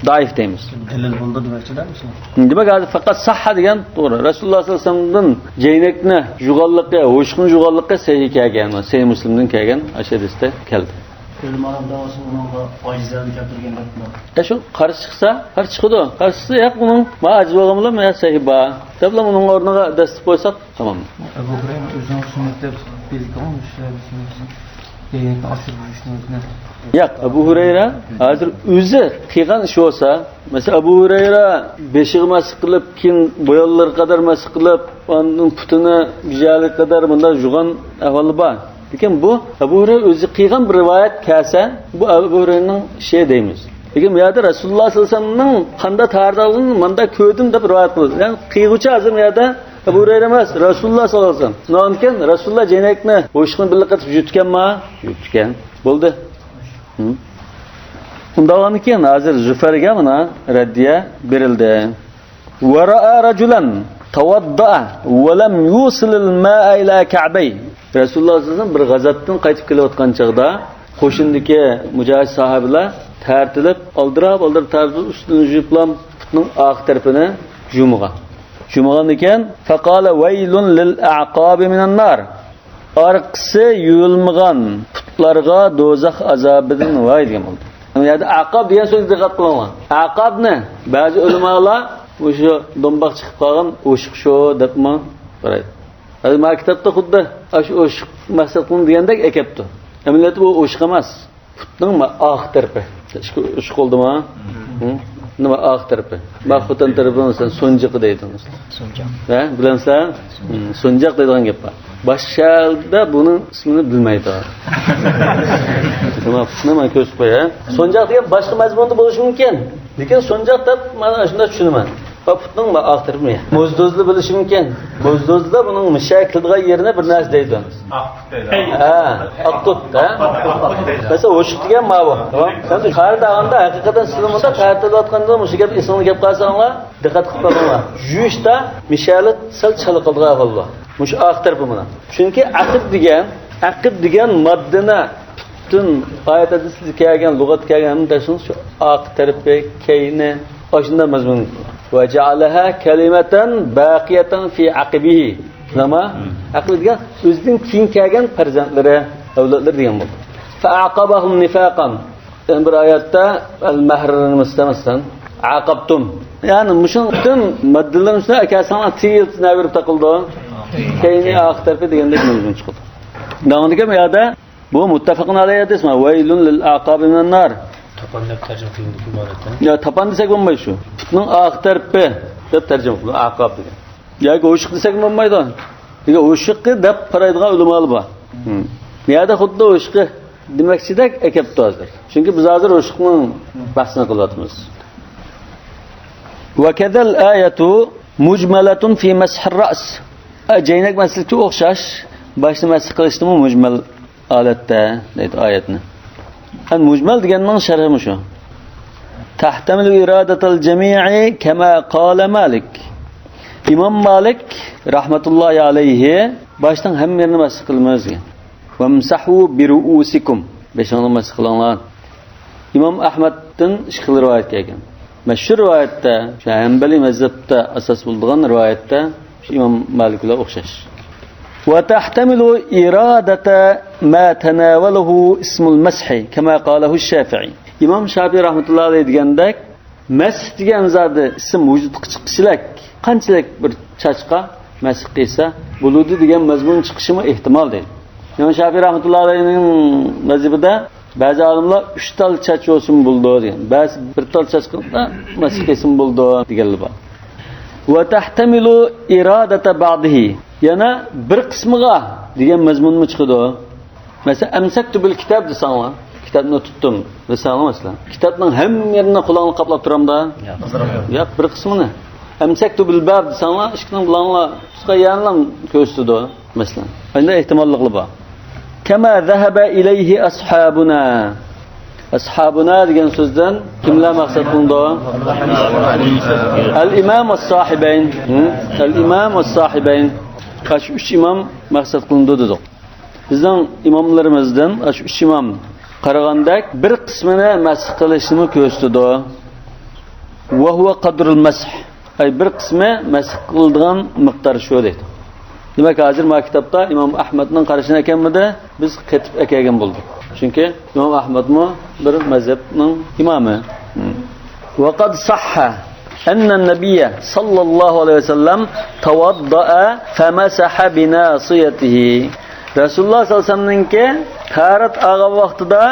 زەئىپ دەيمىز. دەلىل بولدى دېمەكچىدە مۇشۇ. دېمەك، ھازىر پەقەت سەھھە دېگەن توغرا. رەسۇلۇللا ساللاللاھۇ ئەلەيھى ۋەسەللەمدىن جەينەكنى يۇغانلىقى، ھوشۇقنى يۇغانلىقى سەھىھ كەلگەن، سەھىھ مۇسلىمدىن كەلگەن ئاشۇ ھەدىستە كەلدى. ئۆلىمالار داۋاسى ئۇنىڭغا ئاجىزلارنى كەلتۈرگەن دەپ. ئە، شۇ قارشى چىقسا، قارشى چىقىدۇ. قارشى چىقسا، ياق، ئۇنىڭ ما ئاجىز بولغان بىلەن ما سەھىھ بار دەپلا ئۇنىڭ ئورنىغا دەسسىپ قويساق، تامام. ئەبۇ ھۇرەيرە ئۆزىنىڭ سۈننەت دەپ بىلدى، مۇشۇ سۈننەت. ياق، ئەبۇ ھۇرەيرە ھازىر ئۆزى قىلغان ئىش بولسا، مەسىلەن، ئەبۇ ھۇرەيرە بېشىغا مەسخ قىلىپ، كېيىن بويۇنلىرىغا قەدەر مەسخ قىلىپ، ئاندىن پۇتىنى بىجالىغا قەدەر مۇنداق يۇغان ئەھۋالى بار. لېكىن بۇ ئەبۇ ھۇرەيرە ئۆزى قىلغان بىر رىۋايەت كەلسە، بۇ ئەبۇ ھۇرەيرىنىڭ ئىشى دەيمىز. لېكىن بۇ يەردە رەسۇلۇللاھ سەللەللاھۇ ئەلەيھى ۋەسەللەمنىڭ قانداق تارىتىۋالغىنىنى مۇنداق كۆردۈم دەپ رىۋايەت قىلدى. يەنى قىلغۇچى ھازىر بۇ يەردە ئەبۇ ھۇرەيرە ئەمەس، رەسۇلۇللاھ سەللەللاھۇ ئەلەيھى ۋەسەللەم. شۇنىڭدىن كېيىن رەسۇلۇللاھ جەينەكنى ئوشۇقنى بىللە قېتىپ يۇتۇپتىكەنما؟ يۇتۇپتىكەن. بولدى. ھە؟ ئۇنداق بولغاندىن كېيىن ھازىر زۇفەرگە مانا رەددىيە بېرىلدى. ورأى رجلا توضأ ولم يوصل الماء إلى كعبيه. رەسۇلۇللاھ سەللەللاھۇ ئەلەيھى ۋەسەللەم بىر غازاتتىن قايتىپ كېلىۋاتقان چاغدا قوشۇندىكى مۇجاھىد ساھابىلەر تەرتىلىپ، ئالدىراپ، ئالدىراپ تەرتىلىپ، ئۈستىنى يۇيۇپلا پۇتنىڭ ئارقا تەرىپىنى جۇمىغان. جۇمىغاندىن كېيىن، فقال ويل للأعقاب من النار. ئارقىسى يۇيۇلمىغان پۇتلارغا دوزاخ ئازابىدىن ۋاي دېگەن بولدى. بۇ يەردە ئەقاب دېگەن سۆزگە دىققەت قىلىڭلار. ئەقابنى بەزى ئۆلىمالار مۇشۇ دومباق چىقىپ قالغان ئوشۇق شۇ دەپمۇ قارايدۇ. ھازىر مانا كىتابتا خۇددى ئاشۇ ئوشۇق مەقسەت قىلىندى دېگەندەك ئەكەپتۇ. ئەمەلىيەتتە بۇ ئوشۇق ئەمەس. پۇتنىڭ ما ئارقا تەرىپى. ئىككى ئوشۇق بولدىما؟ ھە؟ نېمە ئارقا تەرىپى؟ ما خوتەن تەرىپىنى سەن سونجىقى دەيدۇ. سونجاق. ھە، بىلەمسەن؟ ھە، سونجاق دەيدىغان گەپ بار. باشقا شەھەردە بۇنىڭ ئىسمىنى بىلمەيدۇ. شۇڭا پۇتنى مانا كۆرسىتىپ قوياي. سونجاق دېگەن باشقا مەزمۇندا بولۇشى مۇمكىن. لېكىن سونجاق دەپ مانا شۇنداق چۈشىنىمەن. پۇتنىڭ ما ئارقا تەرىپى. موزدوزلا بىلىشى مۇمكىن. موزدوزلا بۇنىڭ مىشە كېلىدىغان يېرىنى بىر نەرسە دەيدۇ. ھە، ئاق تۇت، ھە؟ مەسىلەن، ئوشۇق دېگەن ماۋۇ. تامام. سەن قارا دەۋاتقاندا، ھەقىقەتەن سىلى مۇنداق قارا تىلىۋاتقاندا مۇشۇ گەپ ئېسىڭلارغا كەپ قالساڭلار، دىققەت قىلىپ باقىڭلار. يۇيۇشتا مىشەلە سەل چالا قالىدىغان ئەھۋال بار. مۇشۇ ئارقا تەرىپى مانا. چۈنكى ئەقىب دېگەن، ئەقىب دېگەن ماددىنى پۈتۈن ئايەت ھەدىستە كەلگەن، لۇغەتتە كەلگەن ھەممە تەرىپىنى شۇ ئارقا تەرىپى، كەينى، ئاشۇنداق مەزمۇن. وجعلها كلمة باقية في عقبه. نېمە؟ ئەقىب دېگەن ئۆزىدىن كېيىن كەلگەن پەرزەنتلىرى، ئەۋلادلىرى دېگەن بولدى. فأعقبهم نفاقا. يەنە بىر ئايەتتە، ئەل مەھر نېمىسى مەسىلەن، ئەقەبتۇم. يەنى مۇشۇنىڭ پۈتۈن ماددىلىرىنى ئۈستىگە ئەكەلسەڭلار، تىل يىلتىز نەۋىرىپ تاقىلىدۇ. كەينى ئارقا تەرىپى دېگەندەك مەزمۇن چىقىدۇ. داۋامىدا بۇ يەردە بۇ مۇتتەپەقۇن ئەلەيھى ھەدىس ما، ۋەيلۇن لىل ئەقابى مىنەن نار. تاپان دەپ تەرجىمە قىلىندىكى ئىبارەتتە. يا تاپان دېسەك بولمايدۇ شۇ. پۇتنىڭ ئارقا تەرىپى دەپ تەرجىمە قىلىدۇ، ئەقاب دېگەن. ياكى ئوشۇق دېسەك بولمايدۇ. نېگە ئوشۇقى دەپ قارايدىغان ئۆلىمالار بار. ھىم. بۇ يەردە خۇددى ئوشۇقى دېمەكچىدەك ئەكەپتۇ ھازىر. چۈنكى بىز ھازىر ئوشۇقنىڭ بەھسىنى قىلىۋاتىمىز. وكذا الآية مجملة في مسح الرأس. جەينەك مەسىلىسىگە ئوخشاش، باشنى مەسخ قىلىشتىمۇ مۇجمەل ھالەتتە دەيدۇ ئايەتنى. ھەم مۇجمەل دېگەننىڭ شەرھى مۇشۇ. تحتمل إرادة الجميع كما قال مالك. ئىمام مالىك رەھمەتۇللاھى ئەلەيھى باشنىڭ ھەممە يېرىنى مەسخ قىلىمىز دېگەن. وامسحوا برؤوسكم. بېشىڭلارنى مەسخ قىلىڭلار. ئىمام ئەھمەدتىن ئىككى خىل رىۋايەت كەلگەن. مەشھۇر رىۋايەتتە، شۇ ھەنبەلىي مەزھەپتە ئاساس بولىدىغان رىۋايەتتە شۇ ئىمام مالىك بىلەن ئوخشاش. وتحتمل إرادة ما تناوله اسم المسح كما قاله الشافعي. ئىمام شافىئى رەھمەتۇللاھى ئەلەيھى دېگەندەك، مەسھ دېگەن زادى ئىسىم ۋۇجۇدقا چىققۇچىلىك، قانچىلىك بىر چاچقا مەسھ قىلسا بولىدۇ دېگەن مەزمۇن چىقىشىمۇ ئېھتىمال دەيدۇ. ئىمام شافىئى رەھمەتۇللاھى ئەلەيھىنىڭ مەزھىپىدە بەزى ئالىملار ئۈچ تال چاچ بولسىمۇ بولىدۇ دېگەن، بەزى بىر تال چاچ قىلسا مەسھ قىلسىمۇ بولىدۇ دېگەنلەر بار. وتحتمل إرادة بعضه. يەنە بىر قىسمىغا دېگەن مەزمۇنمۇ چىقىدۇ. مەسىلەن، أمسكت بالكتاب دېسەڭلار، كىتابنى تۇتتۇم دېسەڭلار مەسىلەن. كىتابنىڭ ھەممە يېرىنى قولۇڭلار قاپلاپ تۇرامدا؟ ياق. ياق، بىر قىسمىنى. أمسكت بالباب دېسەڭلار، ئىشىكنىڭ بۇلاڭلار تۇتقان يەرلەرنى كۆرسىتىدۇ مەسىلەن. ئەندى ئېھتىماللىقلار بار. كما ذهب إليه أصحابنا. ئەسھابۇنا دېگەن سۆزدىن كىملەر مەقسەت قىلىنىدۇ؟ ئەل ئىمام ۋەسساھىبەين. ھە؟ ئەل ئىمام ۋەسساھىبەين. ئاشۇ ئۈچ ئىمام مەقسەت قىلىنىدۇ دېدۇق. بىزنىڭ ئىماملىرىمىزدىن ئاشۇ ئۈچ ئىمام قارىغاندەك بىر قىسمىنى مەسخ قىلىشنىمۇ كۆرسىتىدۇ. وهو قدر المسح. ئەي، بىر قىسمى مەسخ قىلىدىغان مىقدار شۇ دەيدۇ. دېمەك، ھازىر ما كىتابتا ئىمام ئەھمەدنىڭ قارىشىنى ئەكەلمىدى، بىز قېتىپ ئەكەلگەن بولدۇق. چۈنكى ئىمام ئەھمەدمۇ بىر مەزھەپنىڭ ئىمامى. وقد صح أن النبي صلى الله عليه وسلم توضأ فمسح بناصيته. رەسۇلۇللاھ سەللەللاھۇ ئەلەيھى ۋەسەللەمنىڭكى تاھارەت ئالغان ۋاقتىدا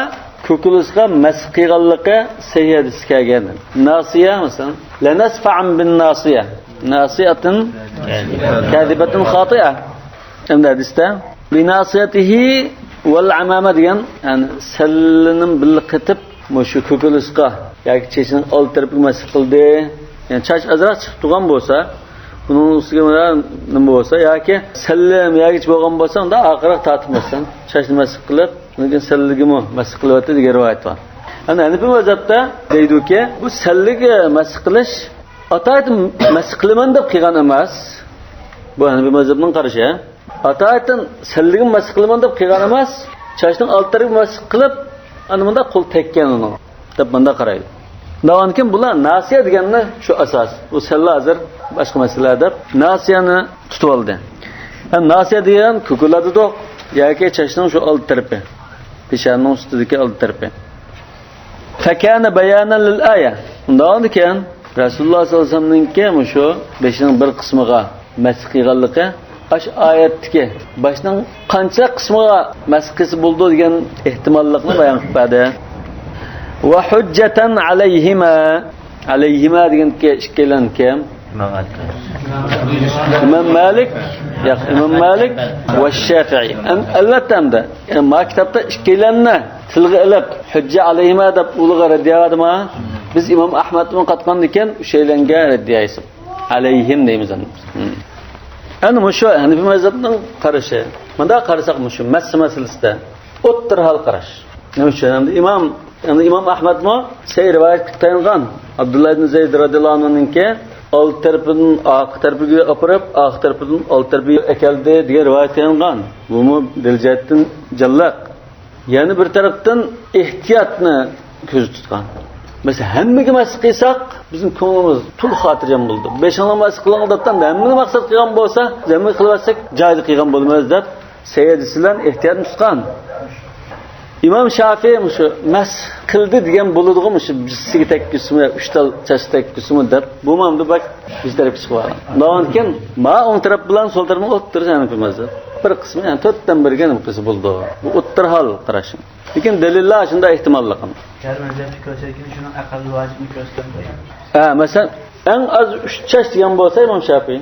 كۆكۈلۈشقا مەس قىلغانلىقى سەھىھ ھەدىستە كەلگەن. ناسىيە، مەسىلەن، لەنەسفەئەن بىن ناسىيە. ناسىيەتىن كاذىبەتىن خاتىئە. ئەمدى ھەدىستە بىناسىيەتىھى ۋەل ئەمامە دېگەن، يەنى سەللىنى بىللە قېتىپ، مۇشۇ كۆكۈلۈشقا ياكى چېچىنىڭ ئالدى تەرىپىگە مەس قىلدى. يەنى چاچ ئازراق چىقىپ تۇرغان بولسا، ئۇنىڭ ئۈستىگە نېمە بولسا ياكى سەللىم ياكى بولغان بولسا، ئۇندا ئارقىراق تارتىپ مەسىلەن چاچنى مەس قىلىپ، ئۇنىڭ كېيىن سەللىگىمۇ مەس قىلىۋەتتى دېگەن رىۋايەت بار. ئەنە ھەنىپىي مەزھەپتە دەيدۇكى، بۇ سەللىگە مەس قىلىش ئاتايىتى مەس قىلىمەن دەپ قىلغان ئەمەس. بۇ ھەنىپىي مەزھەپنىڭ قارىشى. ئاتايىتىن سەللىگە مەس قىلىمەن دەپ قىلغان ئەمەس. چاچنىڭ ئالدى تەرىپىگە مەس قىلىپ، ئانا مۇنداق قول تەگكەن ئۇنىڭ دەپ مۇنداق قارايدۇ. ئۇنداقكەن بۇلار ناسىيە دېگەننى شۇ ئاساس. بۇ سەللە ھازىر باشقا مەسىلە دەپ ناسىيەنى تۇتۇپ ئالدى. ھەم ناسىيە دېگەن كۆكۈلە دېدۇق ياكى چاچنىڭ شۇ ئالدى تەرىپى، پېشانىنىڭ ئۈستىدىكى ئالدى تەرىپى. فكان بيانا للآية. ئۇنداق ئىكەن، رەسۇلۇللاھ سەللەللاھۇ ئەلەيھى ۋەسەللەمنىڭكى مۇشۇ بېشىنىڭ بىر قىسمىغا مەس قىلغانلىقى ئاشۇ ئايەتتىكى باشنىڭ قانچە قىسمىغا مەس قىلسا بولىدۇ دېگەن ئېھتىماللىقنى بايان قىلىپ بەردى. وحجة عليهما. ئەلەيھىما دېگەنكى ئىككىيلەن كىم؟ ئىمام مالىك. ياق، ئىمام مالىك ۋە شافىئى. ئەلۋەتتە ئەمدى، يەنى ما كىتابتا ئىككىيلەننى تىلغا ئېلىپ، ھۇججە ئەلەيھىما دەپ ئۇلىغا رەددىيە بەردىما؟ بىز ئىمام ئەھمەدمۇ قاتقاندىكىن ئۈچەيلەنگە رەددىيە ھېساب. ئەلەيھىم دەيمىز ئەمدى. ئەنە مۇشۇ ھەنىپىي مەزھەپنىڭ قارىشى. مۇنداق قارىساق، مۇشۇ مەس مەسىلىسىدە ئوتتۇرا ھال قاراش. نېمە ئۈچۈن؟ ئەمدى ئىمام، ئەمدى ئىمام ئەھمەدمۇ سەھىھ رىۋايەتكە تايانغان. ئابدۇللا ئىبن زەيد رەزىياللاھۇ ئەنھۇنىڭكى ئالدى تەرىپىدىن ئارقا تەرىپىگە ئاپىرىپ، ئارقا تەرىپىدىن ئالدى تەرىپىگە ئەكەلدى دېگەن رىۋايەتكە تايانغان. بۇمۇ دەلىل جەھەتتىن جانلىق. يەنە بىر تەرەپتىن ئېھتىياتنى كۆزدە تۇتقان. مەسىلەن، ھەممىگە مەس قىلساق، بىزنىڭ كۆڭلىمىز تولۇق خاتىرجەم بولىدۇ. بېشىڭلار مەس قىلىڭ دەپتۇ، ھەممىنى مەقسەت قىلغان بولسا، ھەممىگە قىلىۋەتسەك، جايىدا قىلغان بولىمىز دەپ، سەھىھ ھەدىس بىلەن ئېھتىياتنى تۇتقان. ئىمام شافىئى مۇشۇ مەس قىلدى دېگەن بولىدىغۇ، مۇشۇ بىرسىگە تەگكۈزسىمۇ يا ئۈچ تال چاچ تەگكۈزسىمۇ دەپ، بۇمۇ ئەمدى بەك بىر تەرەپكە چىقىپ قالغان. ئۇنداقكەن، ما ئوڭ تەرەپ بىلەن سول تەرەپنىڭ ئوتتۇرىسى ھەنىپىي مەزھەپ. بىر قىسمى، يەنى تۆتتىن بىرىگە نېمە قىلسا بولىدۇ. بۇ ئوتتۇرا ھال قاراش. لېكىن دەلىللەر شۇنداق ئېھتىماللىقىمۇ. ھەر مەزھەپتە كۆرسەتكىنى شۇنىڭ ئەقەللىي ۋاجىبىنى كۆرسىتىپ قويىمىز. ھە، مەسىلەن، ئەڭ ئاز ئۈچ چاچ دېگەن بولسا ئىمام شافىئى،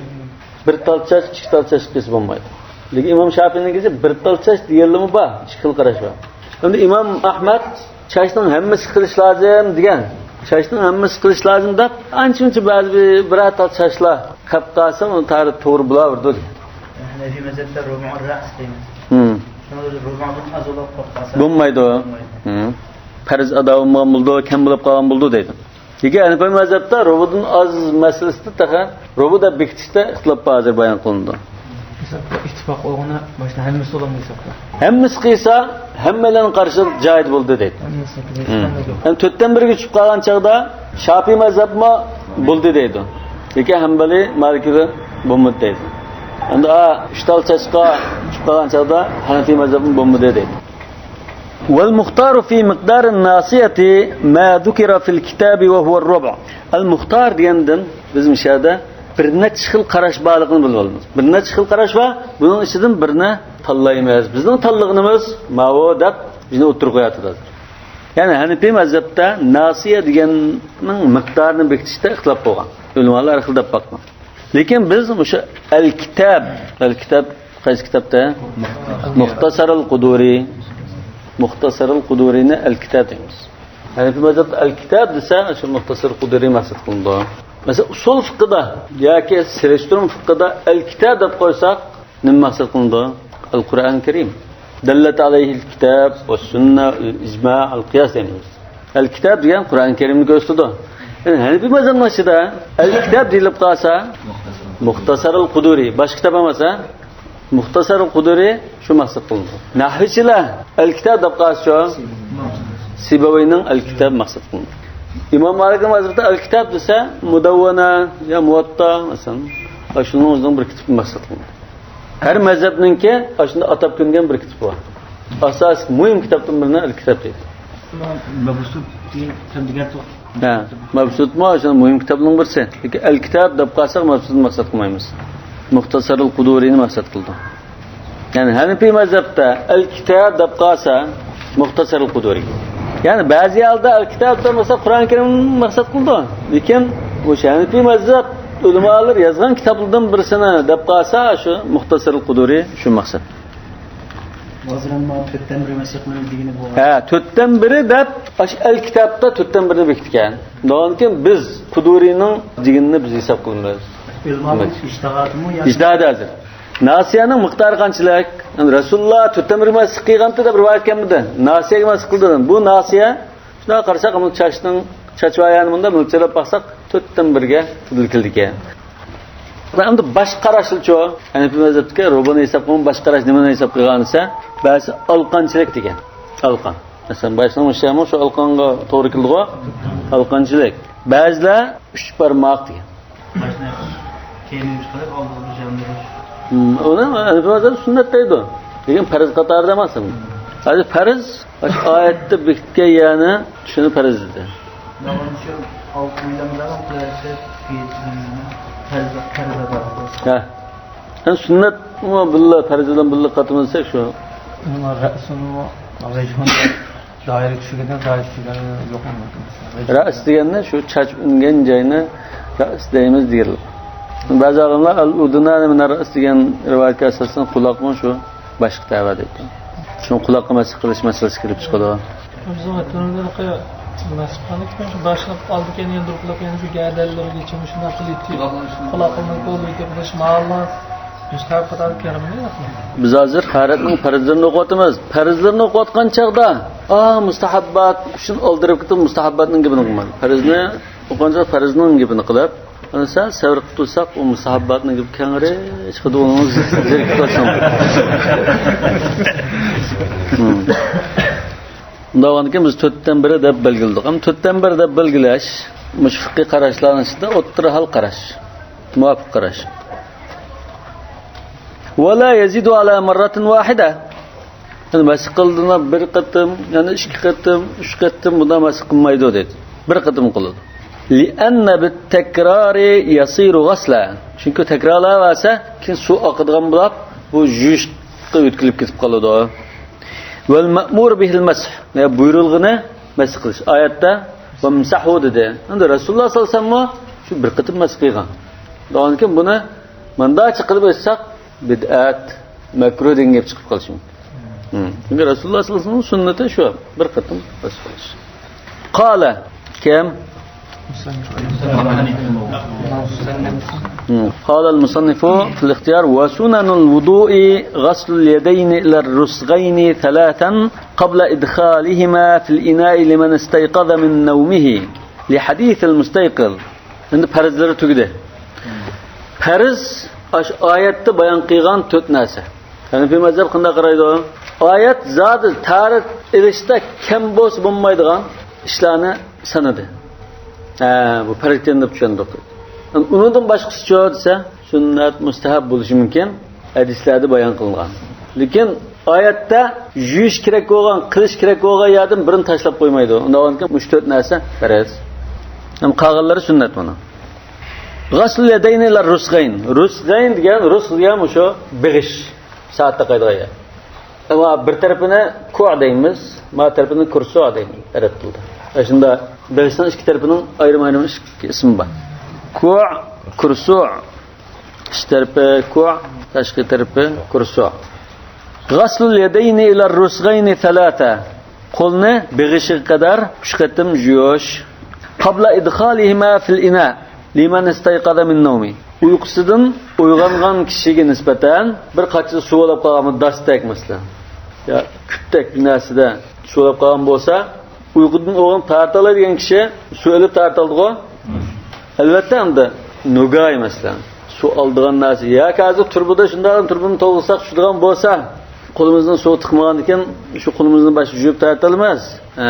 بىر تال چاچ، ئىككى تال چاچ قىلسا بولمايدۇ. لېكىن ئىمام شافىئىنىڭكىسى بىر تال چاچ دېگەنلىمۇ بار، ئىككى خىل قاراش بار. ئەمدى ئىمام ئەھمەد چاچنىڭ ھەممىسى قىلىش لازىم دېگەن. چاچنىڭ ھەممىسى قىلىش لازىم دەپ، ئانچە-مۇنچە بەزى بىر، بىرەر تال چاچلار قېلىپ قالسا، ئۇنى تارى توغرا بولاۋېرىدۇ دېگەن. ھەنەفىي مەزھەپتە رۇبۇئۇر رەس دەيمىز. ھىم. شۇنىڭ ئۆزى رۇبۇدىن ئاز بولۇپ قالسا بولمايدۇ. بولمايدۇ. ھىم. پەرز ئادا بولمىغان بولىدۇ، كەم بولۇپ قالغان بولىدۇ دەيدۇ. لېكىن ھەنىپىي مەزھەپتە رۇبۇدىن ئاز مەسىلىسىدە تېخى رۇبۇ دەپ بېكىتىشتە ئىختىلاپ بار، ھازىر بايان قىلىنىدۇ. ھېسابتا ئىتتىپاق بولغىنى باشتا ھەممىسى بولامدۇ ھېسابتا؟ ھەممىسى قىلسا، ھەممەيلەننىڭ قارىشىدا جايىز بولدى دەيدۇ. ھەممىسى قىلسا ھىم. ئەمدى تۆتتىن بىرگە چۈشۈپ قالغان چاغدا شاپىئىي مەزھەپمۇ بولدى دەيدۇ. لېكىن ھەمبەلىي، مالىكىي بولمىدى دەيدۇ. ئەمدى ئا، ئۈچ تال چاچقا چۈشۈپ قالغان چاغدا ھەنەفىي مەزھەپمۇ بولمىدى دەيدۇ. والمختار في مقدار الناصية ما ذكر في الكتاب وهو الربع. ئەل مۇختار دېگەندىن بىز مۇشۇ يەردە بىر نەچچە خىل قاراش بارلىقىنى بىلىپ ئالىمىز. بىر نەچچە خىل قاراش بار، بۇنىڭ ئىچىدىن بىرنى تاللايمىز. بىزنىڭ تاللىغىنىمىز ماۋۇ دەپ بىزنى ئوتتۇرىغا قويۇۋاتىدۇ ھازىر. يەنى ھەنىپىي مەزھەپتە ناسىيە دېگەننىڭ مىقدارىنى بېكىتىشتە ئىختىلاپ بولغان. ئۆلىمالار ھەر خىل دەپ باققان. لېكىن بىز مۇشۇ ئەل كىتاب، ئەل كىتاب قايسى كىتابتا؟ مۇختەسەرۇل قۇدۇرى. مۇختەسەرۇل قۇدۇرىنى ئەل كىتاب دەيمىز. ھەنەفىي مەزھەپتە ئەل كىتاب دېسە، شۇ مۇختەسەر قۇدۇرى مەقسەت قىلىنىدۇ. مەسىلەن، ئۇسۇل فىقىدا ياكى سېلىشتۇرما فىقىدا ئەل كىتاب دەپ قويساق، نېمە مەقسەت قىلىنىدۇ؟ ئەل قۇرئان كەرىم. دەللەت ئەلەيھىل كىتاب ۋە سۈننە، ئىجما، ئەل قىياس دەيمىز. ئەل كىتاب دېگەن قۇرئان كەرىمنى كۆرسىتىدۇ. يەنى ھەنىپىي مەزھەپنىڭ ئىچىدە ئەل كىتاب دېيىلىپ قالسا، مۇختەسەرۇل قۇدۇرى، باشقا كىتاب ئەمەس، ھە؟ مۇختەسەرۇل قۇدۇرى شۇ مەقسەت قىلىنىدۇ. نەھۋىچىلەر ئەل كىتاب دەپ قالسىچۇ؟ سىباۋىينىڭ ئەل كىتاب مەقسەت قىلىنىدۇ. ئىمام مالىكنىڭ مەزھىپىدە ئەل كىتاب دېسە، مۇدەۋۋەنە يا مۇۋەتتا، مەسىلەن، شۇنىڭ ئۆزىنىڭ بىر كىتابى مەقسەت قىلىنىدۇ. ھەر مەزھەپنىڭكى ئاشۇنداق ئاتاپ كۆنگەن بىر كىتابى بار. ئاساسىي مۇھىم كىتابتىن بىرىنى ئەل كىتاب دەيدۇ. مەبسۇت دېگەن كىتاب دېگەن توق. ھە، مەبسۇتمۇ شۇ مۇھىم كىتابنىڭ بىرسى. لېكىن ئەل كىتاب دەپ قالساق، مەبسۇتنى مەقسەت قىلمايمىز. مۇختەسەرۇل قۇدۇرىنى مەقسەت قىلىدۇ. يەنى ھەنىپىي مەزھەپتە ئەل كىتاب دەپ قالسا، مۇختەسەرۇل قۇدۇرى. يەنى بەزى ھالدا ئەل كىتاب دەپ مەقسەت قۇرئان كەرىم مەقسەت قىلىدۇ. لېكىن مۇشۇ ھەنىپىي مەزھەپ ئۆلىمالىرى يازغان كىتابلىرىدىن بىرسىنى دەپ قالسا، شۇ مۇختەسەرۇل قۇدۇرى شۇ مەقسەت. ھازىر ئەمما تۆتتىن بىرى مەسىلە قىلىمىز دېگىنى بۇ. ھە، تۆتتىن بىرى دەپ، ئاشۇ ئەل كىتابتا تۆتتىن بىرىنى بېكىتكەن. ئۇنىڭدىن كېيىن بىز قۇدۇرىنىڭ دېگىنىنى بىز ھېساب قىلىمىز. ئۆلىمانىڭ ئىجتىھادىمۇ يا؟ ئىجتىھادى ھازىر. ناسىيەنىڭ مىقدارى قانچىلىك؟ يەنى رەسۇلۇللا تۆتتىن بىرى مەسىلە قىلغانتى دەپ رىۋايەت كەلمىدى. ناسىيەگە مەسىلە قىلدى. بۇ ناسىيە، شۇنداق قارىساق، ئۇنىڭ چاچنىڭ، چاچ بايانى مۇنداق مۆلچەرلەپ باقساق، تۆتتىن بىرگە تۈدۈل كېلىدىكەن. ئەمدى باشقا قاراشلىچۇ؟ ھەنىپىي مەزھەپتىكى رۇبۇنى ھېساب قىلغان باشقا قاراش نېمىنى ھېساب قىلغان دېسە، بەزى ئالقانچىلىك دېگەن. ئالقان. مەسىلەن، باشلىق مۇشۇ شۇ ئالقانغا توغرا كېلىدىغۇ. ئالقانچىلىك. بەزىلەر ئۈچ بارماق دېگەن. باشنى كەينىگە چىقىرىپ، ئالدىغا بىر ياندۇرۇش. ھىم، ئۇنى ھەنىپىي مەزھەپتە سۈننەت دەيدۇ. لېكىن پەرز قاتارىدا ئەمەس. ھازىر پەرز، ئاشۇ ئايەتتە بېكىتكەن يەرنى شۇنى پەرز دېدى. داۋاملىشىپ ئالقان بىلەن بىلەن قىلىۋەتسەك، پەرز، پەرز ئادا قىلىش. ھە. يەنى سۈننەتمۇ بىللە، پەرز بىلەن بىللە قاتىمىز دېسەك شۇ. ئۇنىڭ رەسىمۇ، ۋەجھۇنى دائىرە چۈشىگەندە دائىرە چۈشىگەن يوق ئۇنىڭ. رەس دېگەننى شۇ چاچ ئۈنگەن جاينى رەس دەيمىز دېگەنلىك. بەزى ئالىملار ئەل ئۇدۇنانى مىنەر رەس دېگەن رىۋايەتكە ئاساسەن قۇلاقمۇ شۇ باشقا تەۋە دەيدۇ. شۇ قۇلاققا مەسىھ قىلىش مەسىلىسى كېلىپ چىقىدۇ. بىزنىڭ ئۆتكەندىكى مەسىھ قىلغاندىكىن شۇ باشلاپ ئالدى كەينى ياندۇرۇپ قىلىپ، يەنە شۇ گەدەنلىرىگىچە مۇشۇنداق قىلىپ، قۇلاقنى كولىۋېتىپ قىلىش ماھاللا مۇستەھەب قاتاردا كىرمىدى. بىز ھازىر تاھارەتنىڭ پەرزلىرىنى ئوقۇۋاتىمىز. پەرزلىرىنى ئوقۇۋاتقان چاغدا، ئا، مۇستەھەببات ئۈچۈن ئالدىراپ كېتىپ، مۇستەھەبباتنىڭ گېپىنى قىلمايلى. پەرزنى ئوقۇغان چاغدا پەرزنىڭ گېپىنى قىلىپ، ئەمىسە سەۋر قىلىپ تۇرساق، ئۇ مۇستەھەبباتنىڭ گېپى كەڭرى چىقىدۇ، ئۇنىڭ زېرىكىپ قالساڭ. ھىم. ئۇنداق بولغاندىكىن بىز تۆتتىن بىرى دەپ بەلگىلىدۇق. ئەمما تۆتتىن بىرى دەپ بەلگىلەش مۇشۇ فىقھىي قاراشلارنىڭ ئىچىدە ئوتتۇرا ھال قاراش، مۇۋاپىق قاراش. ۋە لا يەزىدۇ ئەلا مەررەتىن ۋاھىدە. يەنى مەسىھ قىلدىلا بىر قېتىم، يەنە ئىككى قېتىم، ئۈچ قېتىم بۇنداق مەسىھ قىلمايدۇ دەيدۇ. بىر قېتىم قىلىدۇ. لىئەننە بىت تەكرارى يەسىرۇ غەسلە. چۈنكى تەكرارلاۋەرسە، كېيىن سۇ ئاقىدىغان بولاپ، بۇ يۇيۇشقا ئۆتكىلىپ كېتىپ قالىدۇ. ۋەل مەئمۇر بىھىل مەسھ. يا بۇيرۇلغىنى مەسىھ قىلىش. ئايەتتە ۋەمسەھۇ دېدى. ئەمدى رەسۇلۇللا سەللەللاھۇ ئەلەيھى ۋەسەللەممۇ شۇ بىر قېتىم مەسىھ قىلغان. ئۇنىڭدىن كېيىن بۇنى مۇنداقچە قىلىپ ئېيتساق، بىدئەت، مەكرۇھ دېگەن گەپ چىقىپ قېلىشى مۇمكىن. ھىم. چۈنكى رەسۇلۇللا سەللەللاھۇ ئەلەيھى ۋەسەللەمنىڭ سۈننىتى شۇ، بىر قېتىم بەس قىلىش. قالە، كىم؟ ھىم. قالە المصنف في الاختيار، وسنن الوضوء غسل اليدين إلى الرسغين ثلاثا قبل إدخالهما في الإناء لمن استيقظ من نومه، لحديث المستيقظ. ئەمدى پەرزلىرى تۈگىدى. پەرز، ئاشۇ ئايەتتە بايان قىلغان تۆت نەرسە. ھەنىپىي مەزھەپ قانداق قارايدۇ؟ ئايەت زادى تاھارەت ئېلىشتا كەم بولسا بولمايدىغان ئىشلارنى سانىدى. ھە، بۇ پەرز ئىكەن دەپ چۈشەندۇق. ئۇنىڭدىن باشقىسىچۇ دېسە، سۈننەت، مۇستەھەب بولۇشى مۇمكىن. ھەدىسلەردە بايان قىلىنغان. لېكىن ئايەتتە يۇيۇش كېرەك بولغان، قىلىش كېرەك بولغان يەردىن بىرىنى تاشلاپ قويمايدۇ. ئۇنداق بولغاندىكىن مۇشۇ تۆت نەرسە پەرز. ھەم قالغانلىرى سۈننەت بۇنىڭ. غسل اليدين إلى الرسغين. رسغين دېگەن، رۇسغ دېگەن مۇشۇ بېغىش، سائەت تاقايدىغان يەر. ئەمما بىر تەرىپىنى كوع دەيمىز، ما تەرىپىنى كۇرسۇع دەيمىز ئەرەب تىلىدا. ئاشۇنداق بېغىشنىڭ ئىككى تەرىپىنىڭ ئايرىم-ئايرىم ئىككى ئىسمى بار. كوع، كۇرسۇع. ئىچ تەرىپى كوع، تاشقى تەرىپى كۇرسۇع. غسل اليدين إلى الرسغين ثلاثة. قولنى بېغىشىغا قەدەر ئۈچ قېتىم يۇيۇش. قبل إدخالهما في الإناء لمن استيقظ من نومه. ئۇيقۇسىدىن ئويغانغان كىشىگە نىسبەتەن بىر قاچىدا سۇ بولاپ قالغان، داستەك مەسىلەن، يا كۈپتەك بىر نەرسىدە سۇ بولاپ قالغان بولسا، ئۇيقۇدىن ئويغىنىپ تارتالايدىغان كىشى سۇ ئېلىپ تارتالىدىغۇ؟ ئەلۋەتتە، ئەمدى نوگاي، مەسىلەن، سۇ ئالىدىغان نەرسە ياكى ھازىر تۇرۇبىدا شۇنداق تۇرۇبىنى توغرىساق چۈشىدىغان بولسا، قولىمىزنى سۇغا تىقمىغاندىكىن شۇ قولىمىزنى باشقا يۇيۇپ تارتالماس. ئە،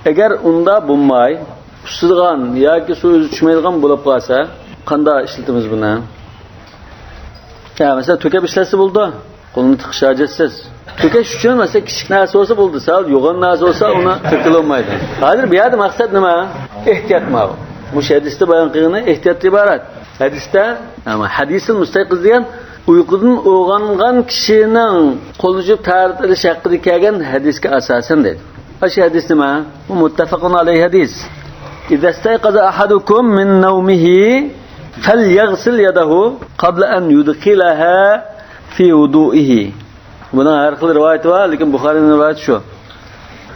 ئەگەر ئۇنداق بولماي، قۇسىدىغان ياكى سۇ ئۆزى چۈشمەيدىغان بولۇپ قالسا، قانداق ئىشلىتىمىز بۇنى؟ يا، مەسىلەن، تۆكۈپ ئىشلەتسە بولىدۇ. قولنى تىقىش ھاجەتسىز. تۆكۈش ئۈچۈن، مەسىلەن، كىچىك نەرسە بولسا بولدى، سەل يوغان نەرسە بولسا ئۇنى تۆككىلى بولمايدۇ. ھازىر بۇ يەردە مەقسەت نېمە؟ ئېھتىيات ماۋۇ. مۇشۇ ھەدىستە بايان قىلغىنى ئېھتىياتتىن ئىبارەت. ھەدىستە، ئەمما ھەدىسىل مۇستەيقىز دېگەن، ئۇيقۇدىن ئويغانغان كىشىنىڭ قولىنى يۇيۇپ تاھارەت ئېلىش ھەققىدە كەلگەن ھەدىسكە ئاساسەن دەيدۇ. ئاشۇ ھەدىس نېمە؟ بۇ مۇتتەپەقۇن ئەلەيھى ھەدىس. إذا استيقظ أحدكم من نومه فليغسل يده قبل أن يدخلها في وضوئه. بۇنىڭ ھەر خىل رىۋايىتى بار، لېكىن بۇخارىنىڭ رىۋايىتى شۇ.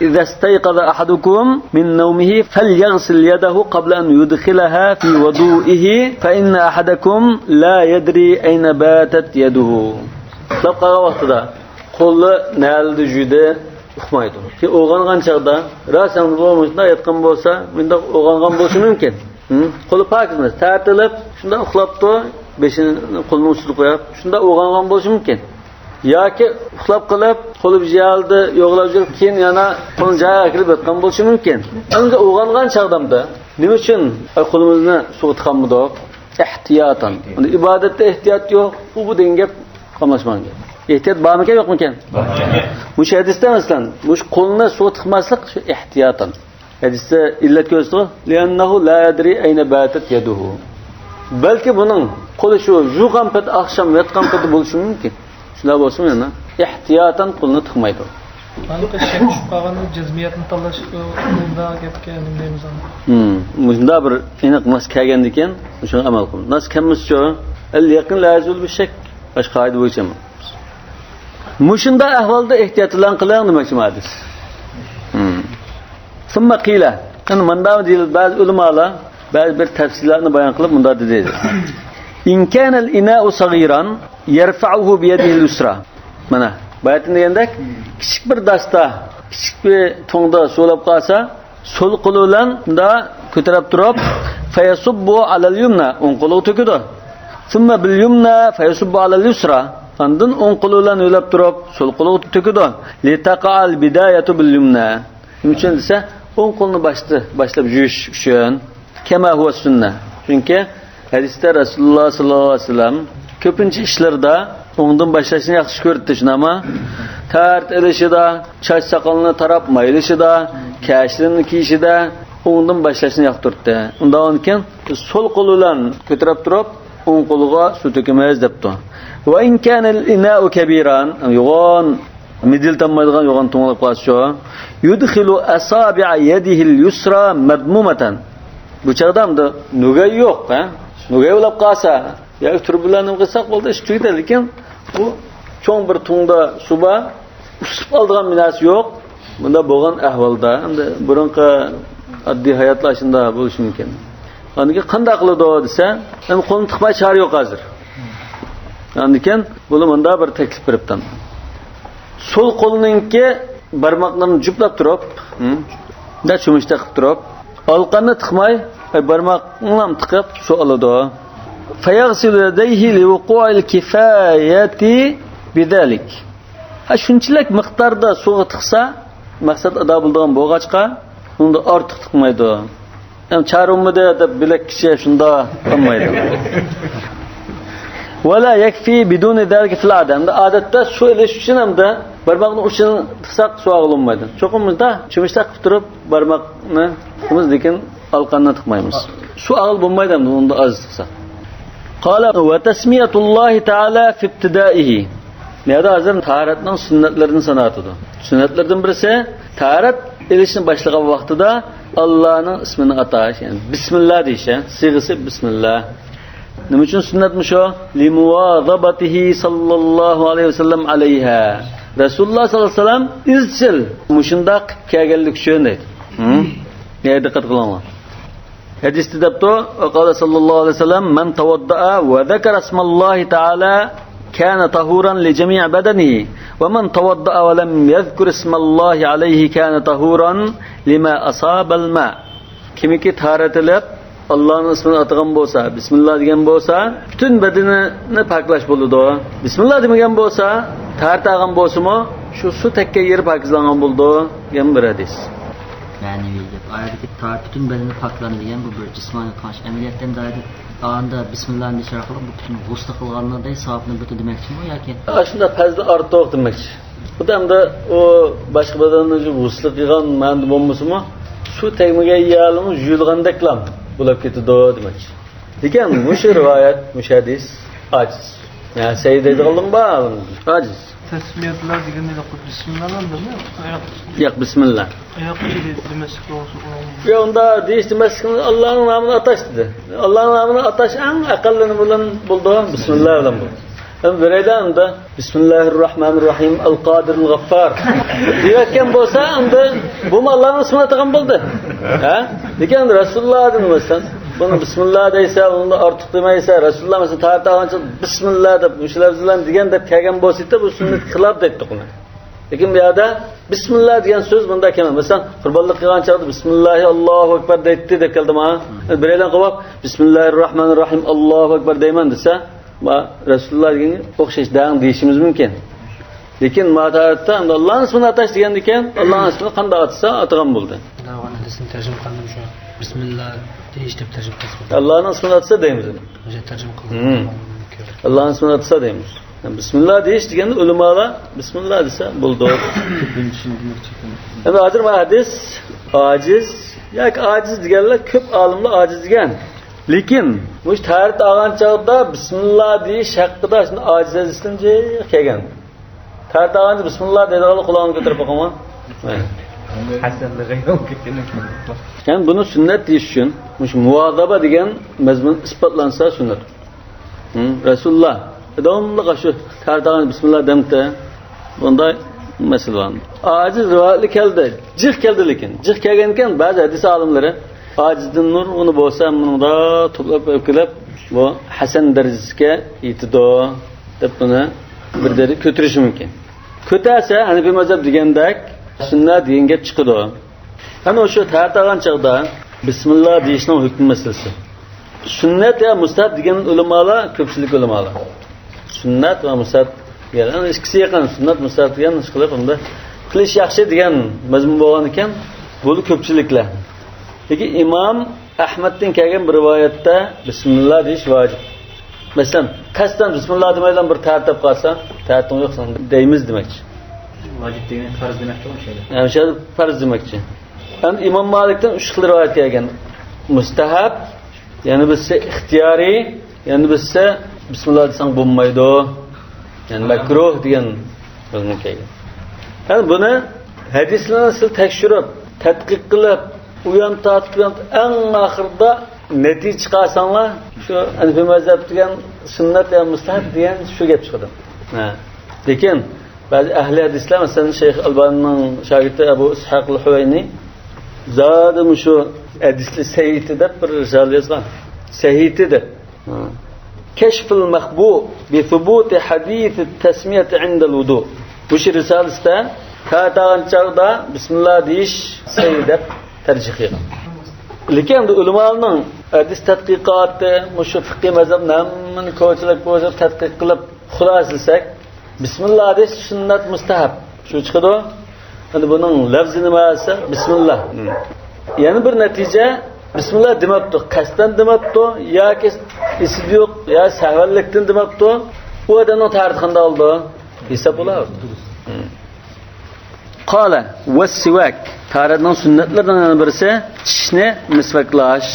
إذا استيقظ أحدكم من نومه فليغسل يده قبل أن يدخلها في وضوئه، فإن أحدكم لا يدري أين باتت يده. ئۇخلاپ قالغان ۋاقتىدا قولى نەلىدە يۇيدى، ئۇقمايدۇ. كېيىن ئويغانغان چاغدا، راست ئەمدى بۇ مۇشۇنداق ياتقان بولسا، مۇنداق ئويغانغان بولۇشى مۇمكىن. ھە؟ قولى پاكىز ئەمەس، تارتىلىپ، شۇنداق ئۇخلاپتۇ، بېشىنى قولىنىڭ ئۈستىگە قويۇپ، شۇنداق ئويغانغان بولۇشى مۇمكىن. ياكى ئۇخلاپ قېلىپ، قولى بىر يەردە يوغىلاپ يۈرۈپ، كېيىن يەنە قولىنى جايىغا كېلىپ ياتقان بولۇشى مۇمكىن. ئەمدى ئويغانغان چاغدامدا نېمە ئۈچۈن قولىمىزنى سۇغا تىقامدۇق؟ ئېھتىياتەن. ئەمدى ئىبادەتتە ئېھتىيات يوق، ئۇ بۇ دېگەن گەپ قاملاشمىغان گەپ. ئېھتىيات بارمىكەن، يوقمىكەن؟ بار. مۇشۇ ھەدىستە مەسىلەن، مۇشۇ قولنى سۇغا تىقماسلىق شۇ ئېھتىياتەن. ھەدىستە ئىللەت كۆرسىتىدۇ، لىئەننەھۇ لا يەدرى ئەينە باتەت يەدۇھۇ. بەلكى بۇنىڭ قولى شۇ يۇغان پېتى، ئاخشام ياتقان پېتى بولۇشى مۇمكىن. شۇنداق بولسىمۇ يەنە ئېھتىياتەن قولىنى تىقمايدۇ. ئاندىن شەك چۈشۈپ قالغاندا جەزمىيەتنى تاللاش، ئۇ مۇنداق گەپكە نېمە دەيمىز ئاندىن؟ ھىم، مۇشۇنداق بىر ئېنىق ناس كەلگەندىكىن مۇشۇڭا ئەمەل قىلىڭ. ناس كەلمىسىچۇ؟ ئەل يەقىن لا يەزۇلۇ بىششەك. باشقا قائىدە بويىچە ئەمەل قىلىمىز. مۇشۇنداق ئەھۋالدا ئېھتىياتلان قىلىڭ دېمەكچى ھەدىس. ھىم. ثم قيل، يەنە مۇنداق دېيىلدى، بەزى ئۆلىمالار بەزى بىر تەپسىرلەرنى بايان قىلىپ مۇنداق دېدى. إن كان الإناء صغيرا يرفعه بيده اليسرى. مانا باياتىن دېگەندەك، كىچىك بىر داستا، كىچىك بىر تۇڭدا سۇلاپ قالسا، سول قولى بىلەن مۇنداق كۆتۈرۈپ تۇرۇپ، فيصب على اليمنى، ئوڭ قولىغا تۆكىدۇ. ثم باليمنى فيصب على اليسرى. ئاندىن ئوڭ قولى بىلەن يۆلەپ تۇرۇپ، سول قولىغا تۆكىدۇ. لتقع البداية باليمنى. نېمە ئۈچۈن دېسە، ئوڭ قولنى باشتا، باشلاپ يۇيۇش ئۈچۈن. كما هو السنة. چۈنكى ھەدىستە رەسۇلۇللاھ ساللاللاھۇ ئەلەيھى ۋەسەللەم كۆپىنچە ئىشلىرىدا ئوڭدىن باشلاشنى ياخشى كۆرەتتى، شۇنداقمۇ؟ تاھارەت ئېلىشىدا، چاچ ساقالنى تاراپ مايلىشىدا، كەشلىرىنى كىيىشىدە ئوڭدىن باشلاشنى ياقتۇراتتى. ئۇنداق بولغاندىكىن سول قولى بىلەن كۆتۈرۈپ تۇرۇپ، ئوڭ قولىغا سۇ تۆكىمىز دەپتۇ. وإن كان الإناء كبيرا، يوغان مىدىرلىتالمايدىغان يوغان تۇڭلاپ قالسىچۇ؟ يدخل أصابع يده اليسرى مضمومة. بۇ چاغدا ئەمدى نۆگەي يوق، ھە؟ نۆگەي بولاپ قالسا، ياكى تۇرۇپ بىلەن نېمە قىلساق بولدى، ئىش تۈگىدى. لېكىن بۇ چوڭ بىر تۇڭدا سۇ بار، ئۇسۇپ ئالىدىغان بىر نەرسە يوق. بۇنداق بولغان ئەھۋالدا، ئەمدى بۇرۇنقى ئاددىي ھاياتلار شۇنداق بولۇشى مۇمكىن. ئاندىن كېيىن قانداق قىلىدۇ دېسە، ئەمدى قولنى تىقماي چارە يوق ھازىر. ئاندىن كېيىن بۇنى مۇنداق بىر تەكلىپ بېرىپتۇ. سول قولنىڭكى بارماقلىرىنى جۈپلەپ تۇرۇپ، ھە، مۇنداق چۆمۈچتەك قىلىپ تۇرۇپ، ئالىقاننى تىقماي، ئاي، بارماقنىلا تىقىپ سۇ ئالىدۇ. فيغسل يديه لوقوع الكفاية بذلك. ھە، شۇنچىلىك مىقداردا سۇغا تىقسا، مەقسەت ئادا بولىدىغان بولغاچقا، ئۇندا ئارتۇق تىقمايدۇ. ھەم چارە بولمىدى دەپ بىلەككىچە شۇنداق قىلمايدۇ. ولا يكفي بدون ذلك في العادة. ئەمدى ئادەتتە سۇ ئېلىش ئۈچۈن ئەمدى بارماقنىڭ ئۇچىنى تىقساق سۇ ئالغىلى بولمايدۇ. چوقۇم مۇنداق چۆمۈچتەك قىلىپ تۇرۇپ بارماقنى تىقىمىز، لېكىن ئالىقاننى تىقمايمىز. سۇ ئالغىلى بولمايدۇ ئەمدى ئۇندا ئاز تىقساق. قال وتسمية الله تعالى في ابتدائه. مۇ يەردە ھازىر تاھارەتنىڭ سۈننەتلىرىدىن ساناۋاتىدۇ. سۈننەتلىرىدىن بىرسى، تاھارەت ئېلىشنى باشلىغان ۋاقتىدا ئاللانىڭ ئىسمىنى ئاتاش، يەنى بىسمىللا دېيىش، ھە؟ سىيغىسى بىسمىللا. نېمە ئۈچۈن سۈننەتمۇ شۇ؟ لمواظبته صلى الله عليه وسلم عليها. رەسۇلۇللاھ ساللاللاھۇ ئەلەيھى ۋەسەللەم ئىزچىل مۇشۇنداق قىلىپ كەلگەنلىكى ئۈچۈن دەيدۇ. ھە؟ يەنە دىققەت قىلىڭلار. ھەدىستە دەپتۇ، وقال صلى الله عليه وسلم، من توضأ وذكر اسم الله تعالى كان طهورا لجميع بدنه، ومن توضأ ولم يذكر اسم الله عليه كان طهورا لما أصاب الماء. كىمكى تاھارەت ئېلىپ، ئاللانىڭ ئىسمىنى ئاتىغان بولسا، بىسمىللا دېگەن بولسا، پۈتۈن بەدىنىنى پاكلاش بولىدۇ. بىسمىللا دېمىگەن بولسا، تاھارەت ئالغان بولسىمۇ، شۇ سۇ تەگكەن يېرى پاكىزلانغان بولىدۇ دېگەن بىر ھەدىس. مەنىۋى گەپ. ئايەتتىكى تا-، پۈتۈن بەدىنى پاكلانى دېگەن بۇ بىر جىسمانىي قىلىنىش. ئەمەلىيەتتە ئەمدى ئايەتتە ئاندا بىسمىللا دېيىش ئارقىلىق بۇ پۈتۈن غۇسلى قىلغانلىرىدەك ساۋابنى بېرىدۇ دېمەكچىمۇ ياكى؟ ئاشۇنداق پەزلى ئارتۇق دېمەكچى. خۇددى ئەمدى ئۇ باشقا بەدەننى غۇسلى قىلغان مەنىدە بولمىسىمۇ، سۇ تەگمىگەن يەرلىرىمۇ يۇيۇلغاندەكلا بولۇپ كېتىدۇ دېمەكچى. لېكىن مۇشۇ رىۋايەت، مۇشۇ ھەدىس ئاجىز. يا سەي دەيدىغانلىرىمۇ بار. ئاجىز. تەسمىيەتلەر دېگەندە بىسمىللا بىلەن دېمەي، ئاياق. ياق، بىسمىللا. ئاياق ئىچى دېمەسلىك بولسا. يا ئۇندا دېيىش دېمەسلىك، ئاللانىڭ نامىنى ئاتاش دېدى. ئاللانىڭ نامىنى ئاتاش ئەڭ ئەقەللىنى بىلەن بولىدۇ، بىسمىللا بىلەن بولىدۇ. ئەمدى بىرەيلەن ئۇندا بىسمىللاھىررەھمانىررەھىم، ئەل قادىرىل غەففار دېيىۋەتكەن بولسا، ئەمدى بۇمۇ ئاللانىڭ ئىسمىنى ئاتىغان بولدى. ھە؟ لېكىن ئەمدى رەسۇلۇللادىن مەسىلەن، بۇنى بىسمىللا دەيسە، ئۇنى ئارتۇق دېمەيسە، رەسۇلۇللا مەسىلەن تارىختا ئالغانچە بىسمىللا دەپ، مۇشۇ لەپزىلەرنى دېگەن دەپ كەلگەن بولسا، بۇ سۈننەتكە خىلاپ دەيتتۇق ئۇنى. لېكىن بۇ يەردە بىسمىللا دېگەن سۆز بۇنداق كەلمەيدۇ. مەسىلەن، قۇربانلىق قىلغان چاغدا بىسمىللاھى ئاللاھۇ ئەكبەر دەيتتى دەپ كەلدىما؟ بىرەيلەن قويۇپ، بىسمىللاھىررەھمانىررەھىم، ئاللاھۇ ئەكبەر دەيمەن دېسە، ما رەسۇلۇللا دېگەنگە ئوخشاش دەڭ دېيىشىمىز مۇمكىن. لېكىن ما تارىختا ئەمدى ئاللانىڭ ئىسمىنى ئاتاش دېگەندىكىن، ئاللانىڭ ئىسمىنى قانداق ئاتىسا ئاتىغان بولدى. ئاللاھۇ ئەلەم، ھەدىسنى تەرجىمە قىلغاندا شۇ بىسمىللا دېيىش دەپ تەرجىمە قىلسا بولدى. ئاللانىڭ ئىسمىنى ئاتىسا دەيمىز. ئۆزى تەرجىمە قىلغان. مم. ئاللانىڭ ئىسمىنى ئاتىسا دەيمىز. بىسمىللا دېيىش دېگەندە ئۆلىمالار بىسمىللا دېسە بولدى. ئەمدى ھازىر ما ھەدىس ئاجىز ياكى ئاجىز دېگەنلەر كۆپ ئالىملار ئاجىز دېگەن. لېكىن مۇشۇ تەرەت ئالغان چاغدا بىسمىللا دېيىش ھەققىدە شۇنداق ئاجىز ھەدىسلەرمۇ جىق كەلگەن. تەرەت ئالغاندا بىسمىللا دەيدىغانلار قولىڭىزنى كۆتۈرۈپ باقىڭ. ھەسەنلىرى يوق. يەنى بۇنى سۈننەت دېيىش ئۈچۈن مۇشۇ مۇۋازابە دېگەن مەزمۇن ئىسپاتلانسا سۈننەت. ھە، رەسۇلۇللا داۋاملىق شۇ تەرەت ئالغاندا بىسمىللا دەمتى. بۇنداق مەسىلە بار. ئاجىز رىۋايەتلەر كەلدى. جىق كەلدى لېكىن. جىق كەلگەنكەن بەزى ھەدىس ئالىملىرى ئاجىزدىن نۇرغۇنى بولسا مۇنىڭدا توپلاپ ئۆپكىلەپ بۇ ھەسەن دەرىجىسىگە يېتىدۇ دەپ بۇنى بىر دەرىجە كۆتۈرۈشى مۇمكىن. كۆتەرسە ھەنىفىي مەزھەپ دېگەندەك سۈننە دېگەن گەپ چىقىدۇ. ئەنە شۇ تەرەت ئالغان چاغدا بىسمىللا دېيىشنىڭ ھۆكمى مەسىلىسى. سۈننەت يا مۇستەھەب دېگەن ئۆلىمالار، كۆپچىلىك ئۆلىمالار. سۈننەت ۋە مۇستەھەب دېگەن، يەنى ئىككىسى يېقىن، سۈننەت، مۇستەھەب دېگەن ئىشقىلىپ، ئۇندا قىلىش ياخشى دېگەن مەزمۇن بولغان ئىكەن، بۇ كۆپچىلىكلەر. لېكىن ئىمام ئەھمەدتىن كەلگەن بىر رىۋايەتتە بىسمىللا دېيىش ۋاجىپ. مەسىلەن، قەستەن بىسمىللا دېمەيلا بىر تەرەت دەپ قالسا، تەرىتىڭ يوق سېنىڭ دەيمىز دېمەكچى. ۋاجىپ دېگىنى پەرز دېمەكچى ئۇ شەيدە. ھە، شەيدە پەرز دېمەكچى. ئەمدى ئىمام مالىكتىن ئۈچ خىل رىۋايەت كەلگەن. مۇستەھەب، يەنە بىرسى ئىختىيارىي، يەنە بىرسى بىسمىللا دېسەڭ بولمايدۇ. يەنى مەكرۇھ دېگەن مەزمۇن كەلگەن. يەنى بۇنى ھەدىسلەرنى سىز تەكشۈرۈپ، تەتقىق قىلىپ، ئۇيان تارتىپ، ئۇيان تارتىپ، ئەڭ ئاخىرىدا نەتىجە چىقارساڭلار، شۇ ھەنىفىي مەزھەپ دېگەن سۈننەت يا مۇستەھەب دېگەن شۇ گەپ چىقىدۇ. ھە. لېكىن بەزى ئەھلى ھەدىسلەر، مەسىلەن، شەيخ ئەلبانىنىڭ شاگىرتى ئەبۇ ئىسھاق ئەل ھۇۋەينى زادى مۇشۇ ھەدىسلەر سەھىھى دەپ بىر رىسالە يازغان. سەھىھى دەپ. كەشفۇل مەخبۇ بى سۇبۇتى ھەدىسى تەسمىيەتى ئىندەل ۋۇدۇ. مۇشۇ رىسالىسىدە تەرەت ئالغان چاغدا بىسمىللا دېيىش سەھىھ دەپ تەرجىھ قىلغان. لېكىن ئەمدى ئۆلىمالارنىڭ ھەدىس تەتقىقاتى، مۇشۇ فىقھىي مەزھەپنى ھەممىنى كوچىلاپ، كوچىلاپ تەتقىق قىلىپ خۇلاسىلىسەك، بىسمىللا دېيىش سۈننەت مۇستەھەب. شۇ چىقىدۇ. ئەمدى بۇنىڭ لەپزى نېمە دېسە، بىسمىللا. يەنە بىر نەتىجە، بىسمىللا دېمەپتۇ، قەستەن دېمەپتۇ، ياكى ئېسىدە يوق، يا سەھۋەنلىكتىن دېمەپتۇ. ئۇ ئادەمنىڭ تەرىتى قانداق بولىدۇ؟ ھېساب بولىدۇ. قال ۋەسسىۋاك. تەرەتنىڭ سۈننەتلىرىنىڭ يەنە بىرسى چىشنى مىسۋاكلاش.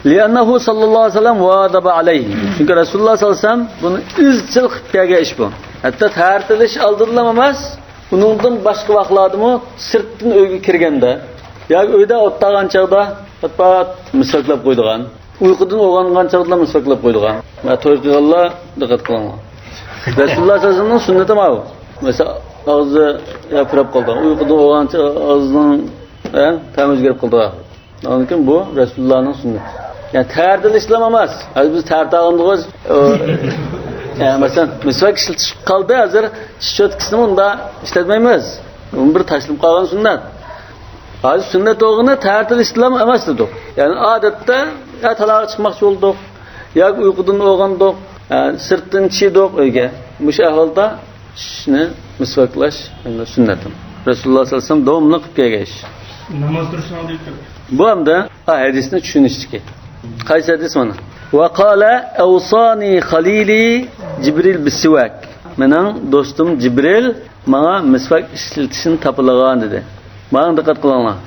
لىئەننەھۇ ساللاللاھۇ ئەلەيھى ۋەسەللەم ۋازابە ئەلەيھى. چۈنكى رەسۇلۇللا ساللاللاھۇ ئەلەيھى ۋەسەللەم بۇنى ئىزچىل قىلىپ كەلگەن ئىش بۇ. ھەتتا تەرەت ئېلىش ئالدىدىلا ئەمەس، ئۇنىڭدىن باشقا ۋاقىتلاردىمۇ سىرتتىن ئۆيگە كىرگەندە ياكى ئۆيدە ئولتۇرغان چاغدا پات-پات مىسۋاكلاپ قويىدىغان. ئۇيقۇدىن ئويغانغان چاغدىلا مىسۋاكلاپ قويىدىغان. ۋە توي قىلغانلار دىققەت قىلىڭلار. رەسۇلۇللا ساللاللاھۇ ئەلەيھى ۋەسەللەمنىڭ سۈننىتىمۇ بۇ. مەسىلەن، ئاغزى يا پۇراپ قالىدىغان، ئۇيقۇدىن ئويغانغان چاغ ئاغزىنىڭ، ھە، تەمى ئۆزگىرىپ قالىدىغان. ئاندىن كېيىن بۇ رەسۇلۇللانىڭ سۈننىتى. يەنى تەرەت ئېلىشلا ئەمەس. ھازىر بىز تەرەت ئالغاندىغۇ، ئۇ، يەنى مەسىلەن، مىسۋاك ئىشلىتىش قالدى، ھازىر چىش چوتكىسىنى ئۇندا ئىشلەتمەيمىز. بۇ بىر تاشلىنىپ قالغان سۈننەت. ھازىر سۈننەت بولغىنى تەرەت ئېلىشلا ئەمەس دېدۇق. يەنى ئادەتتە يا تالاغا چىقماقچى بولدۇق، ياكى ئۇيقۇدىن ئويغاندۇق، يا سىرتتىن چىقتۇق ئۆيگە. مۇشۇ ئەھۋالدا چىشنى مىسۋاكلاش سۈننەت. رەسۇلۇللا ساللاللاھۇ ئەلەيھى ۋەسەللەم داۋاملىق قىلىپ كەلگەن ئىش. ناماز تۇرۇشنىڭ ئالدىدا ئېيتىپ. بۇ ئەمدى ھەدىسنى چۈشىنىشتىكى. قايسى ھەدىس مانا؟ ۋە قالە ئەۋسانى خەلىلى جىبرىل بىسسىۋاك. مېنىڭ دوستۇم جىبرىل ماڭا مىسۋاك ئىشلىتىشنى تاپىلىغان دېدى. ماڭا دىققەت قىلىڭلار.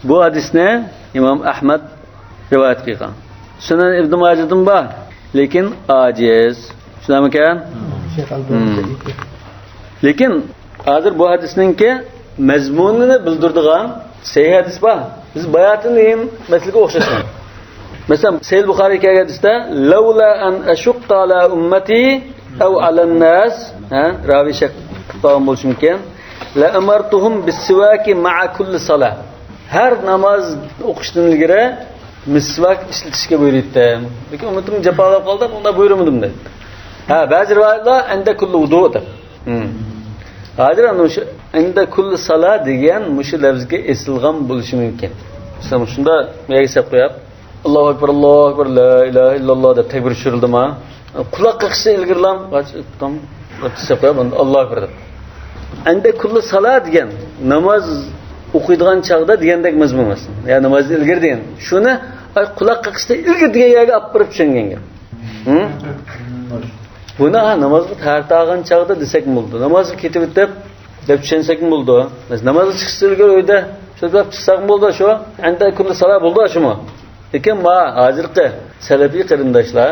بۇ ھەدىسنى ئىمام ئەھمەد رىۋايەت قىلغان. سۈنەن ئىبن ماجىدىن بار، لېكىن ئاجىز. شۇنداقمىكەن؟ لېكىن ھازىر بۇ ھەدىسنىڭكى مەزمۇنىنى بىلدۈرىدىغان سەھىھ ھەدىس بار. بىز باياتىن دېگەن مەسىلىگە ئوخشاشمەن. مەسىلەن، سەھىھ بۇخارىي كەلگەن ھەدىستە، لولا ئەن ئەشۇققە ئالا ئۇممەتى ئەۋ ئالەن ناس، ھە، راۋى شەك قىلىپ قالغان بولۇشى مۇمكىن. لەئەمەرتۇھۇم بىسسىۋاكى مەئە كۇللى سالا. ھەر ناماز ئوقۇشتىن ئىلگىرى مىسۋاك ئىشلىتىشكە بۇيرۇيتتىم. لېكىن ئۈممىتىم جاپالاپ قالدى، ئۇنداق بۇيرۇمىدىم دەيدۇ. ھە، بەزى رىۋايەتلەر ئەندە كۇللى ۋۇدۇ دەپ. ھازىر ئەنە مۇشۇ ئەندە كۇللى سالا دېگەن مۇشۇ لەۋزگە ئېسىلغان بولۇشى مۇمكىن. مەسىلەن، شۇنداق بۇ يەرگە سەپ قويۇپ، ئاللاھۇ ئەكبەر، ئاللاھۇ ئەكبەر، لا ئىلاھە ئىللاللا دەپ تەكبىر چۈشۈرۈلدىما؟ قۇلاق قېقىشتىن ئىلگىرىلام، دەپ سەپ قويۇپ، ئاللاھۇ ئەكبەر دەپ. ئەندە كۇللى سالا دېگەن ناماز ئوقۇيدىغان چاغدا دېگەندەك مەزمۇن ئەمەس. يا نامازدىن ئىلگىرى دېگەن. شۇنى، ئاي، قۇلاق قېقىشتىن ئىلگىرى دېگەن يەرگە ئاپىرىپ چۈشەنگەن گەپ. ھە؟ بۇنى، ھە، نامازغا تەييارلانغان چاغدا دېسەكمۇ بولىدۇ. نامازغا كېتىۋېتىپ دەپ چۈشەنسەكمۇ بولىدۇ. مەسىلەن، نامازغا چىقىشتىن ئىلگىرى ئۆيدە شۇنداق چىقساقمۇ بولىدۇ شۇ. ئەندە كۇللى سالا بولىدۇ شۇمۇ. لېكىن ما ھازىرقى سەلەپىي قېرىنداشلار،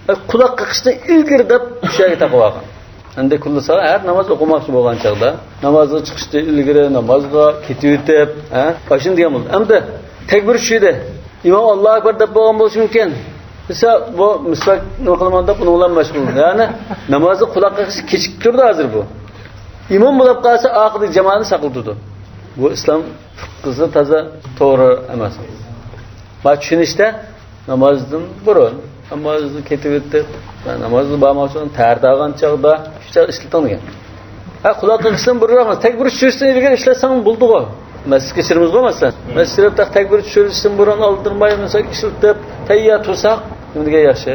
ئە، قۇلاق قېقىشتىن ئىلگىرى دەپ شۇ يەرگە تاقىۋالغان. ئەندە كۇللى سالا ھەر ناماز ئوقۇماقچى بولغان چاغدا، نامازغا چىقىشتىن ئىلگىرى، نامازغا كېتىۋېتىپ، ھە، ئاشۇنى دېگەن بولدى. ئەمدى تەكبىر چۈشىدى. ئىمام ئاللاھۇ ئەكبەر دەپ بولغان بولۇشى مۇمكىن. دېسە، بۇ مىسۋاك نېمە قىلىمەن دەپ ئۇنىڭ بىلەن مەشغۇل. يەنى نامازدا قۇلاق قېقىش كېچىكىپ تۇرىدۇ ھازىر بۇ. ئىمام بولۇپ قالسا، ئارقىدىكى جامائەتنى ساقلىتىدۇ. بۇ ئىسلام پىققىسى تازا توغرا ئەمەس. ما چۈشىنىشتە نامازدىن بۇرۇن، نامازدىن كېتىۋېتىپ، نامازغا بارماقچى بولغان، تەييارلانغان چاغدا، شۇ چاغ ئىشلىتىڭ دېگەن. ھە، قۇلاق قېقىشتىن بۇرۇنراق، تەكبىر چۈشۈرۈشتىن ئىلگىرى ئىشلەتسەڭ بولىدىغۇ. مەسچىتكە كىرىمىزغۇ، مەسىلەن. مەسچىتكە كىرىپ، تەك-، تەكبىر چۈشۈرۈشتىن بۇرۇن ئالدىرماي، مەسىلەن، ئىشلىتىپ، تەييار تۇرساق، نېمە دېگەن ياخشى.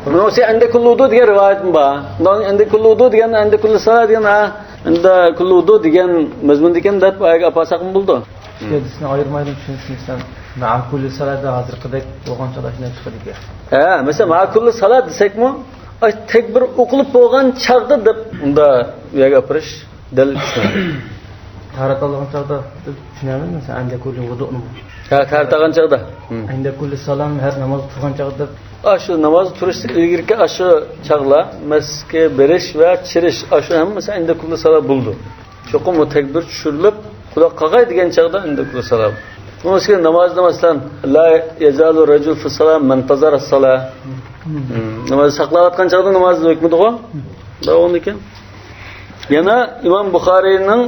بۇنىڭ ئۈچۈن ئەندە كۇللى ۋۇدۇ دېگەن رىۋايەتمۇ بار. ئۇنداق ئەندە كۇللى ۋۇدۇ دېگەن، ئەندە كۇللى سالا دېگەن، ھە، ئەندە كۇللى ۋۇدۇ دېگەن مەزمۇندا ئىكەن دەپ، ئايەگە ئاپارساقمۇ بولىدۇ. ئىككى ھەدىسنى ئايرىمايدىغان چۈشىنىشنى ئىستەم. مەئە كۇللى سالا ھازىرقىدەك بولغان چاغدا شۇنداق چىقىدىكەن. ھە، مەسىلەن، مەئە كۇللى سالا دېسەكمۇ، ئاي، تەكبىر ئوقۇلۇپ بولغان چاغدا دەپ، ئۇندا بۇ يەرگە ئاپىرىش دەلىل ئىسلام. تەھارەت ئالغان چاغدا دەپ چۈشىنەمىز، مەسىلەن، ئەندە كۇللى ۋۇدۇنىمۇ. ھە، تەھارەت ئالغان چاغدا. ھىم. ئەندە كۇللى سالام ھەر ناماز تۇرغان چاغدا دەپ. ئاشۇ ناماز تۇرۇشتىن ئىلگىرىكى ئاشۇ چاغلار، مەسچىتكە بېرىش ۋە چىرىش، ئاشۇ ھەممىسى ئەندە كۇللى سالا بولىدۇ. چوقۇم بۇ تەكبىر چۈشۈرۈلۈپ، قۇلاق قاقاي دېگەن چاغدا ئەندە كۇللى سالا. بۇنىڭ ئۈچۈن نامازدا، مەسىلەن، لا يەزالۇ رەجۇل فىسسالا مەنتەزەرە سالا. ھىم. ناماز ساقلاۋاتقان چاغدا ناماز ھۆكمىدىغۇ. داۋاملىكىن. يەنە ئىمام بۇخارىينىڭ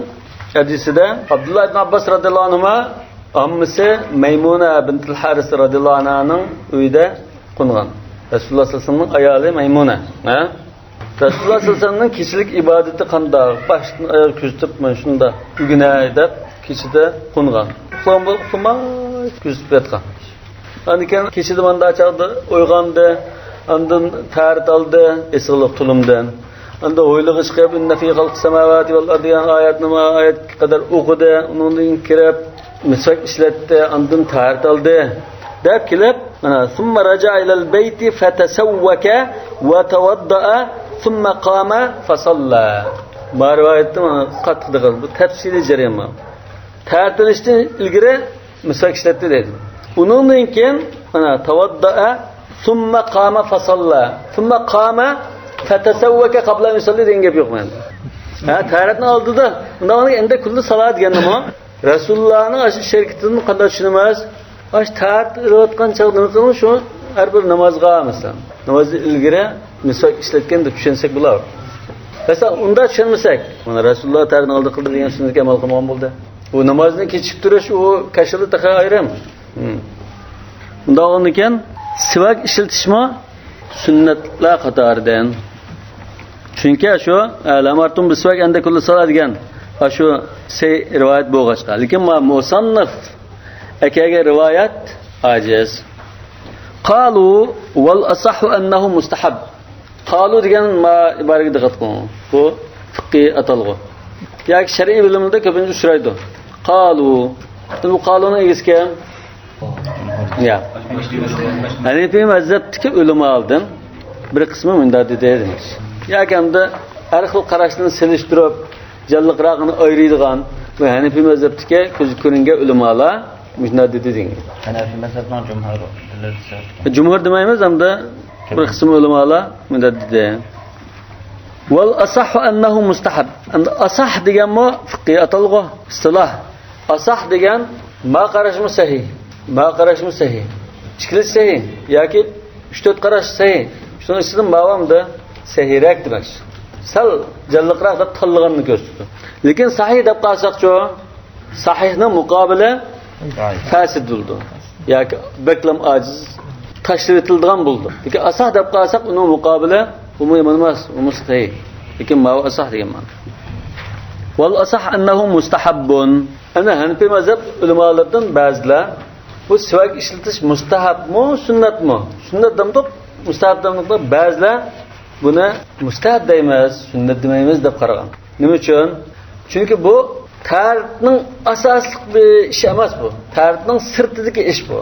ھەدىسىدە ئابدۇللا ئىبن ئابباس رەزىياللاھۇ ئەنھۇما ئاممىسى مەيمۇنە بىنتىل ھارىس رەزىياللاھۇ ئەنھانىڭ ئۆيىدە قونغان. رەسۇلۇللا سەللەللاھۇ ئەلەيھى ۋەسەللەمنىڭ ئايالى مەيمۇنە. ھە؟ رەسۇلۇللا سەللەللاھۇ ئەلەيھى ۋەسەللەمنىڭ كېچىلىك ئىبادىتى قانداق؟ باشتىن ئاياغ كۆزىتىپ، مانا شۇنداق ئۆگىنەي دەپ كېچىدە قونغان. ئۇخلىغان بولۇپ ئۇخلىماي كۆزىتىپ ياتقان. ئاندىن كېيىن كېچىدە مانداق چاغدا ئويغاندى، ئاندىن تەھارەت ئالدى، ئېسىقلىق تۇلۇمدىن. ئاندىن ھويلىغا چىقىپ، ئىننە فى خەلقىس سەماۋاتى ۋەل ئەرزى دېگەن ئايەتنى، ئايەتكە قەدەر ئوقۇدى. ئۇنىڭدىن كىرىپ، مىسۋاك ئىشلەتتى، ئاندىن تەھارەت ئالدى. دەپ كېلىپ، مانا، ثم رجع إلى البيت فتسوك وتوضأ ثم قام فصلى. ما رىۋايەتتە مانا قاتتىق دىققەت. بۇ تەپسىلىي جەريان بۇ. تەھارەت ئېلىشتىن ئىلگىرى مىسۋاك ئىشلەتتى دەيدۇ. ئۇنىڭدىن كېيىن، مانا، توضأ ثم قام فصلى. ثم قام فتسوك قبل أن يصلي دېگەن گەپ يوق مەندە. ھە، تەھارەتنى ئالدىدا، ئۇنداق ئەندە كۇللى سالا دېگەننىمۇ رەسۇلۇللانىڭ ئاشۇ شەرىئىتىدىن قانداق چۈشىنىمىز؟ ئاشۇ تەھارەت ئېلىۋاتقان چاغدا نېمە قىلىمىز؟ شۇ ھەر بىر نامازغا، مەسىلەن، نامازدىن ئىلگىرى مىسۋاك ئىشلەتكەن دەپ چۈشەنسەك بولار. مەسىلەن، ئۇنداق چۈشەنمىسەك، مانا، رەسۇلۇللا تەھارەتنى ئالدى قىلدى دېگەن سۈننەتكە ئەمەل قىلمىغان بولدى. بۇ نامازنى كېچىكتۈرۈش، ئۇ كەشىلا تېخى ئايرىم. ھىم. ئۇنداق بولغاندىكىن، سىۋاك ئىشلىتىشمۇ سۈننەتلەر قاتارىدىن. چۈنكى شۇ، لەئەمەرتۇم بىسسىۋاكى ئەندە كۇللى سالا دېگەن، شۇ سەھىھ رىۋايەت بولغاچقا. لېكىن ما مۇسەننىف ئەكەلگەن رىۋايەت ئاجىز. قالۇ ۋەل ئەسەھھۇ ئەننەھۇ مۇستەھەب. قالۇ دېگەن ما ئىبارىگە دىققەت قىلىڭ. بۇ فىقھىي ئاتالغۇ. ياكى شەرئىي بىلىملەردە كۆپىنچە ئۇچرايدۇ. قالۇ. بۇ قالۇنىڭ ئىگىسى كىم؟ يا. ھەنىفىي مەزھەپتىكى ئۆلىمالاردىن بىر قىسمى مۇنداق دېدى دېمەكچى. ياكى ئەمدى ھەر خىل قاراشلارنى سېلىشتۇرۇپ، جانلىقراقىنى ئايرىيدىغان، بۇ ھەنىفىي مەزھەپتىكى كۆزگە كۆرۈنگەن ئۆلىمالار مۇشۇنداق دېدى دېگەن. ھەنەفىي مەزھەپنىڭ جۇمھۇر. جۇمھۇر دېمەيمىز، ئەمدى بىر قىسىم ئۆلىمالار مۇنداق دېدى. ۋەل ئەسەھھۇ ئەننەھۇ مۇستەھەب. ئەمدى ئەسەھ دېگەنمۇ فىقھىي ئاتالغۇ، ئىستىلاھ. ئەسەھ دېگەن ما قاراشمۇ سەھىھ، ما قاراشمۇ سەھىھ. ئىككىلىسى سەھىھ ياكى ئۈچ تۆت قاراش سەھىھ. شۇنىڭ ئىچىدىن ماۋامدا سەھىھرەك دېمەكچى. سەل جانلىقراق دەپ تاللىغاننى كۆرسىتىدۇ. لېكىن سەھىھ دەپ قالساقچۇ؟ سەھىھنىڭ مۇقابىلى فاسىد بولىدۇ. ياكى بەكلەم ئاجىز، تاشلىۋېتىلىدىغان بولىدۇ. لېكىن ئەسەھ دەپ قالساق، ئۇنىڭ مۇقابىلى ئۇمۇ يامان ئەمەس، ئۇمۇ سەھىھ. لېكىن ماۋۇ ئەسەھ دېگەن مەنىدە. ۋەل ئەسەھ ئەننەھۇ مۇستەھەببۇن. ئەنە ھەنىپىي مەزھەپ ئۆلىمالىرىدىن بەزىلەر بۇ سىۋاك ئىشلىتىش مۇستەھەبمۇ، سۈننەتمۇ؟ سۈننەت دەمدۇق، مۇستەھەب دەمدۇق. بەزىلەر بۇنى مۇستەھەب دەيمىز، سۈننەت دېمەيمىز دەپ قارىغان. نېمە ئۈچۈن؟ چۈنكى بۇ تەھارەتنىڭ ئاساسلىق بىر ئىشى ئەمەس بۇ. تەھارەتنىڭ سىرتىدىكى ئىش بۇ.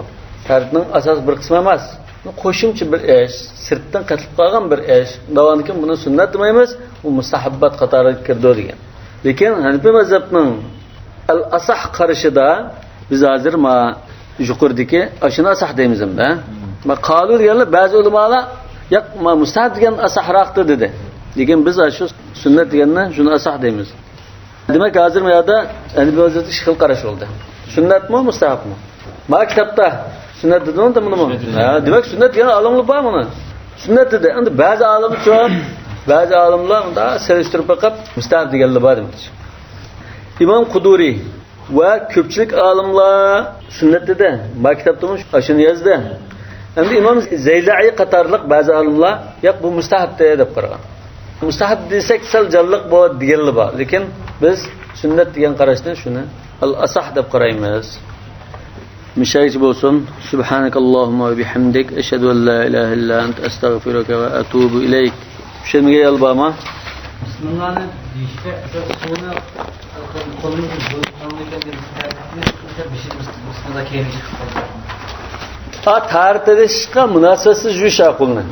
تەھارەتنىڭ ئاساسىي بىر قىسمى ئەمەس. بۇ قوشۇمچە بىر ئىش، سىرتتىن قېتىلىپ قالغان بىر ئىش. داۋامىدىكى بۇنى سۈننەت دېمەيمىز، بۇ مۇستەھەببات قاتارىغا كىرىدۇ دېگەن. لېكىن ھەنىپىي مەزھەپنىڭ ئەل ئەسەھ قارىشىدا بىز ھازىر ما يۇقىرىدىكى ئاشۇنى ئەسەھ دەيمىز ئەمدى. ما قالۇ دېگەنلەر بەزى ئۆلىمالار ياق، ما مۇستەھەب دېگەن ئەسەھراقتۇر دېدى. لېكىن بىز ئاشۇ سۈننەت دېگەننى شۇنى ئەسەھ دەيمىز. دېمەك، ھازىر بۇ يەردە ھەنىپىي مەزھەپتە ئىككى خىل قاراش بولدى. سۈننەتمۇ، مۇستەھەبمۇ؟ ما كىتابتا سۈننەت دېدىمۇ، دېمىدىمۇ؟ ھە، دېمەك، سۈننەت دېگەن ئالىملار بار بۇنى. سۈننەت دېدى. ئەمدى بەزى ئالىمچۇ، بەزى ئالىملار مۇنداق سېلىشتۇرۇپ بېقىپ، مۇستەھەب دېگەنلەر بار دېمەكچى. ئىمام قۇدۇرى ۋە كۆپچىلىك ئالىملار سۈننەت دېدى. ما كىتابتىمۇ ئاشۇنى يازدى. ئەمدى ئىمام زەيلەئى قاتارلىق بەزى ئالىملار ياق، بۇ مۇستەھەبتى دەپ قارىغان. مۇستەھەب دېسەك سەل جانلىق بولىدۇ دېگەنلەر بار. لېكىن بىز سۈننەت دېگەن قاراشنى شۇنى ئەل ئەسەھ دەپ قارايمىز. مۇشۇ يەرگىچە بولسۇن. سۇبھانەكەللاھۇممە ۋە بىھەمدىك، ئەشھەدۇ ئەن لا ئىلاھە ئىللا ئەنتە، ئەستەغفىرۇكە ۋە ئەتۇبۇ ئىلەيك. چۈشەنمىگەن يەر بارمۇ؟ بىسمىللانى دېيىشكە، سۇنى قولىمىز بۇ، بىسمىللا كېيىن چىقىپ قالساق. ھا، تەھارەت ئېلىشقا مۇناسىۋەتسىز يۇيۇش ھا قولنى.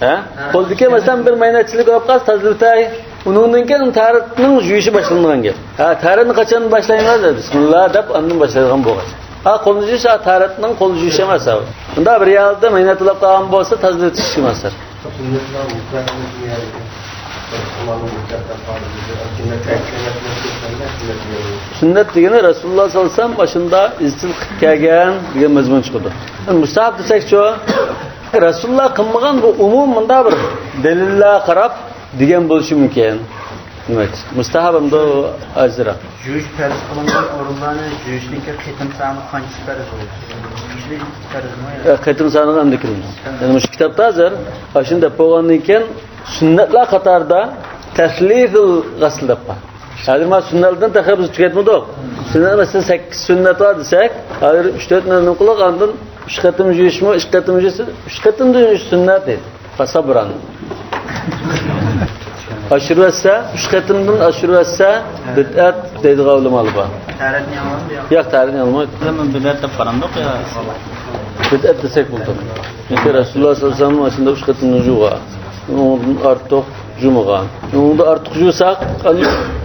ھە؟ قولدىكى مەسىلەن بىر مەينەتچىلىك بولۇپ قالسا تازىلىتاي. ئۇنىڭدىن كېيىن تەھارەتنىڭ يۇيۇشى باشلىنىدىغان گەپ. ھە، تەھارەتنى قاچان باشلايمىز؟ بىسمىللا دەپ ئاندىن باشلايدىغان بولغاچ. ھا، قولنى يۇيۇش، ھا، تەھارەتنىڭ قولنى يۇيۇشى ئەمەس ھا. ئۇنداق بىر يەردە مەينەت بولۇپ قالغان بولسا تازىلىتىش ئىككى مەسىلە. سۈننەت دېگىنى رەسۇلۇللا ساللاللاھۇ ئەلەيھى ۋەسەللەم ئاشۇنداق ئىزچىل قىلىپ كەلگەن دېگەن مەزمۇن چىقىدۇ. مۇستەھەب دېسەكچۇ؟ رەسۇلۇللا قىلمىغان، بۇ ئومۇمىي مۇنداق بىر دەلىللەرگە قاراپ دېگەن بولۇشى مۇمكىن. دېمەك، مۇستەھەب ئەمدى ئازراق. يۇيۇش پەرز قىلىنغان ئورۇنلارنى يۇيۇشنىڭكى قېتىم سانى قانچىسى پەرز بولىدۇ؟ يۇيۇشنىڭ پەرزمۇ؟ ئە، قېتىم سانىغا ئەمدى كىرىمىز. يەنى مۇشۇ كىتابتا ھازىر ئاشۇنى دەپ بولغاندىن كېيىن سۈننەتلەر قاتارىدا تەسلىسۇل غەسل دەپ بار. ھازىر مانا سۈننەتلەردىن تېخى بىز تۈگەتمىدۇق. سۈننەت، مەسىلەن، سەككىز سۈننەت بار دېسەك، ھازىر ئۈچ تۆت نېمە قىلىپ، ئاندىن ئۈچ قېتىم يۇيۇشمۇ، ئىككى قېتىم يۇيۇش، ئۈچ قېتىمدىن يۇيۇش سۈننەت دەيدۇ. فەسەبرەن. ئاشۇرۇۋەتسە، ئۈچ قېتىمدىن ئاشۇرۇۋەتسە، بىدئەت دەيدىغان ئۆلىمالار بار. تەھارەتنى ياڭلىمايدۇ. ياق، تەھارەتنى ياڭلىمايدۇ. بىدئەت دەپ قارامدۇق يا؟ بىدئەت دېسەك بولىدۇ. چۈنكى رەسۇلۇللا ساللاللاھۇ ئەلەيھى ۋەسەللەم ئاشۇنداق ئۈچ قېتىمدىن يۇغان. ئۇنىڭدىن ئارتۇق يۇمىغان. ئۇنىڭدىن ئارتۇق يۇساق،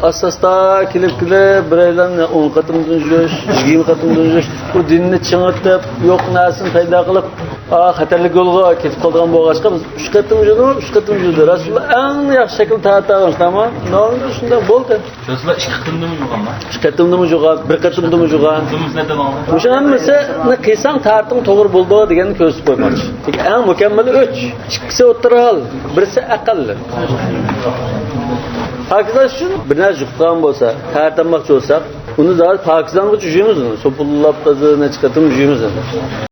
ئاستا-ئاستا كېلىپ-كېلىپ، بىرەيلەن ئون قېتىمدىن يۇيۇش، يىگىرمە قېتىمدىن يۇيۇش، بۇ دىننى چىڭىتىپ، يوق نەرسىنى پەيدا قىلىپ، ئا، خەتەرلىك يولغا كېتىپ قالىدىغان بولغاچقا، بىز ئۈچ قېتىم يۇدۇق، ئۈچ قېتىم يۇدى. رەسۇلۇللا ئەڭ ياخشى شەكىلدە تارتىۋالغان، شۇنداقمۇ؟ شۇنداق بولدى. رەسۇلۇللا ئىككى قېتىمدىمۇ يۇغان؟ ئىككى قېتىمدىمۇ يۇغان، بىر قېتىمدىمۇ يۇغان. مۇشۇ ھەممىسىنى قىلساڭ تارتىڭ توغرا بولىدۇ دېگەننى كۆرسىتىپ قويماقچى. لېكىن ئەڭ مۇكەممىلى ئۈچ. ئىككىسى ئوتتۇرا ھال، بىرسى ئەقەللى. پاكىزلىنىش ئۈچۈن بىر نەرسە يۇقىدىغان بولسا، تەھارەت ئالماقچى بولساق، ئۇنى زادى پاكىزلانغۇچە يۇيىمىز ئۇنى. سوپۇنلاپ تازا نەچچە قېتىم يۇيىمىز ئۇنى.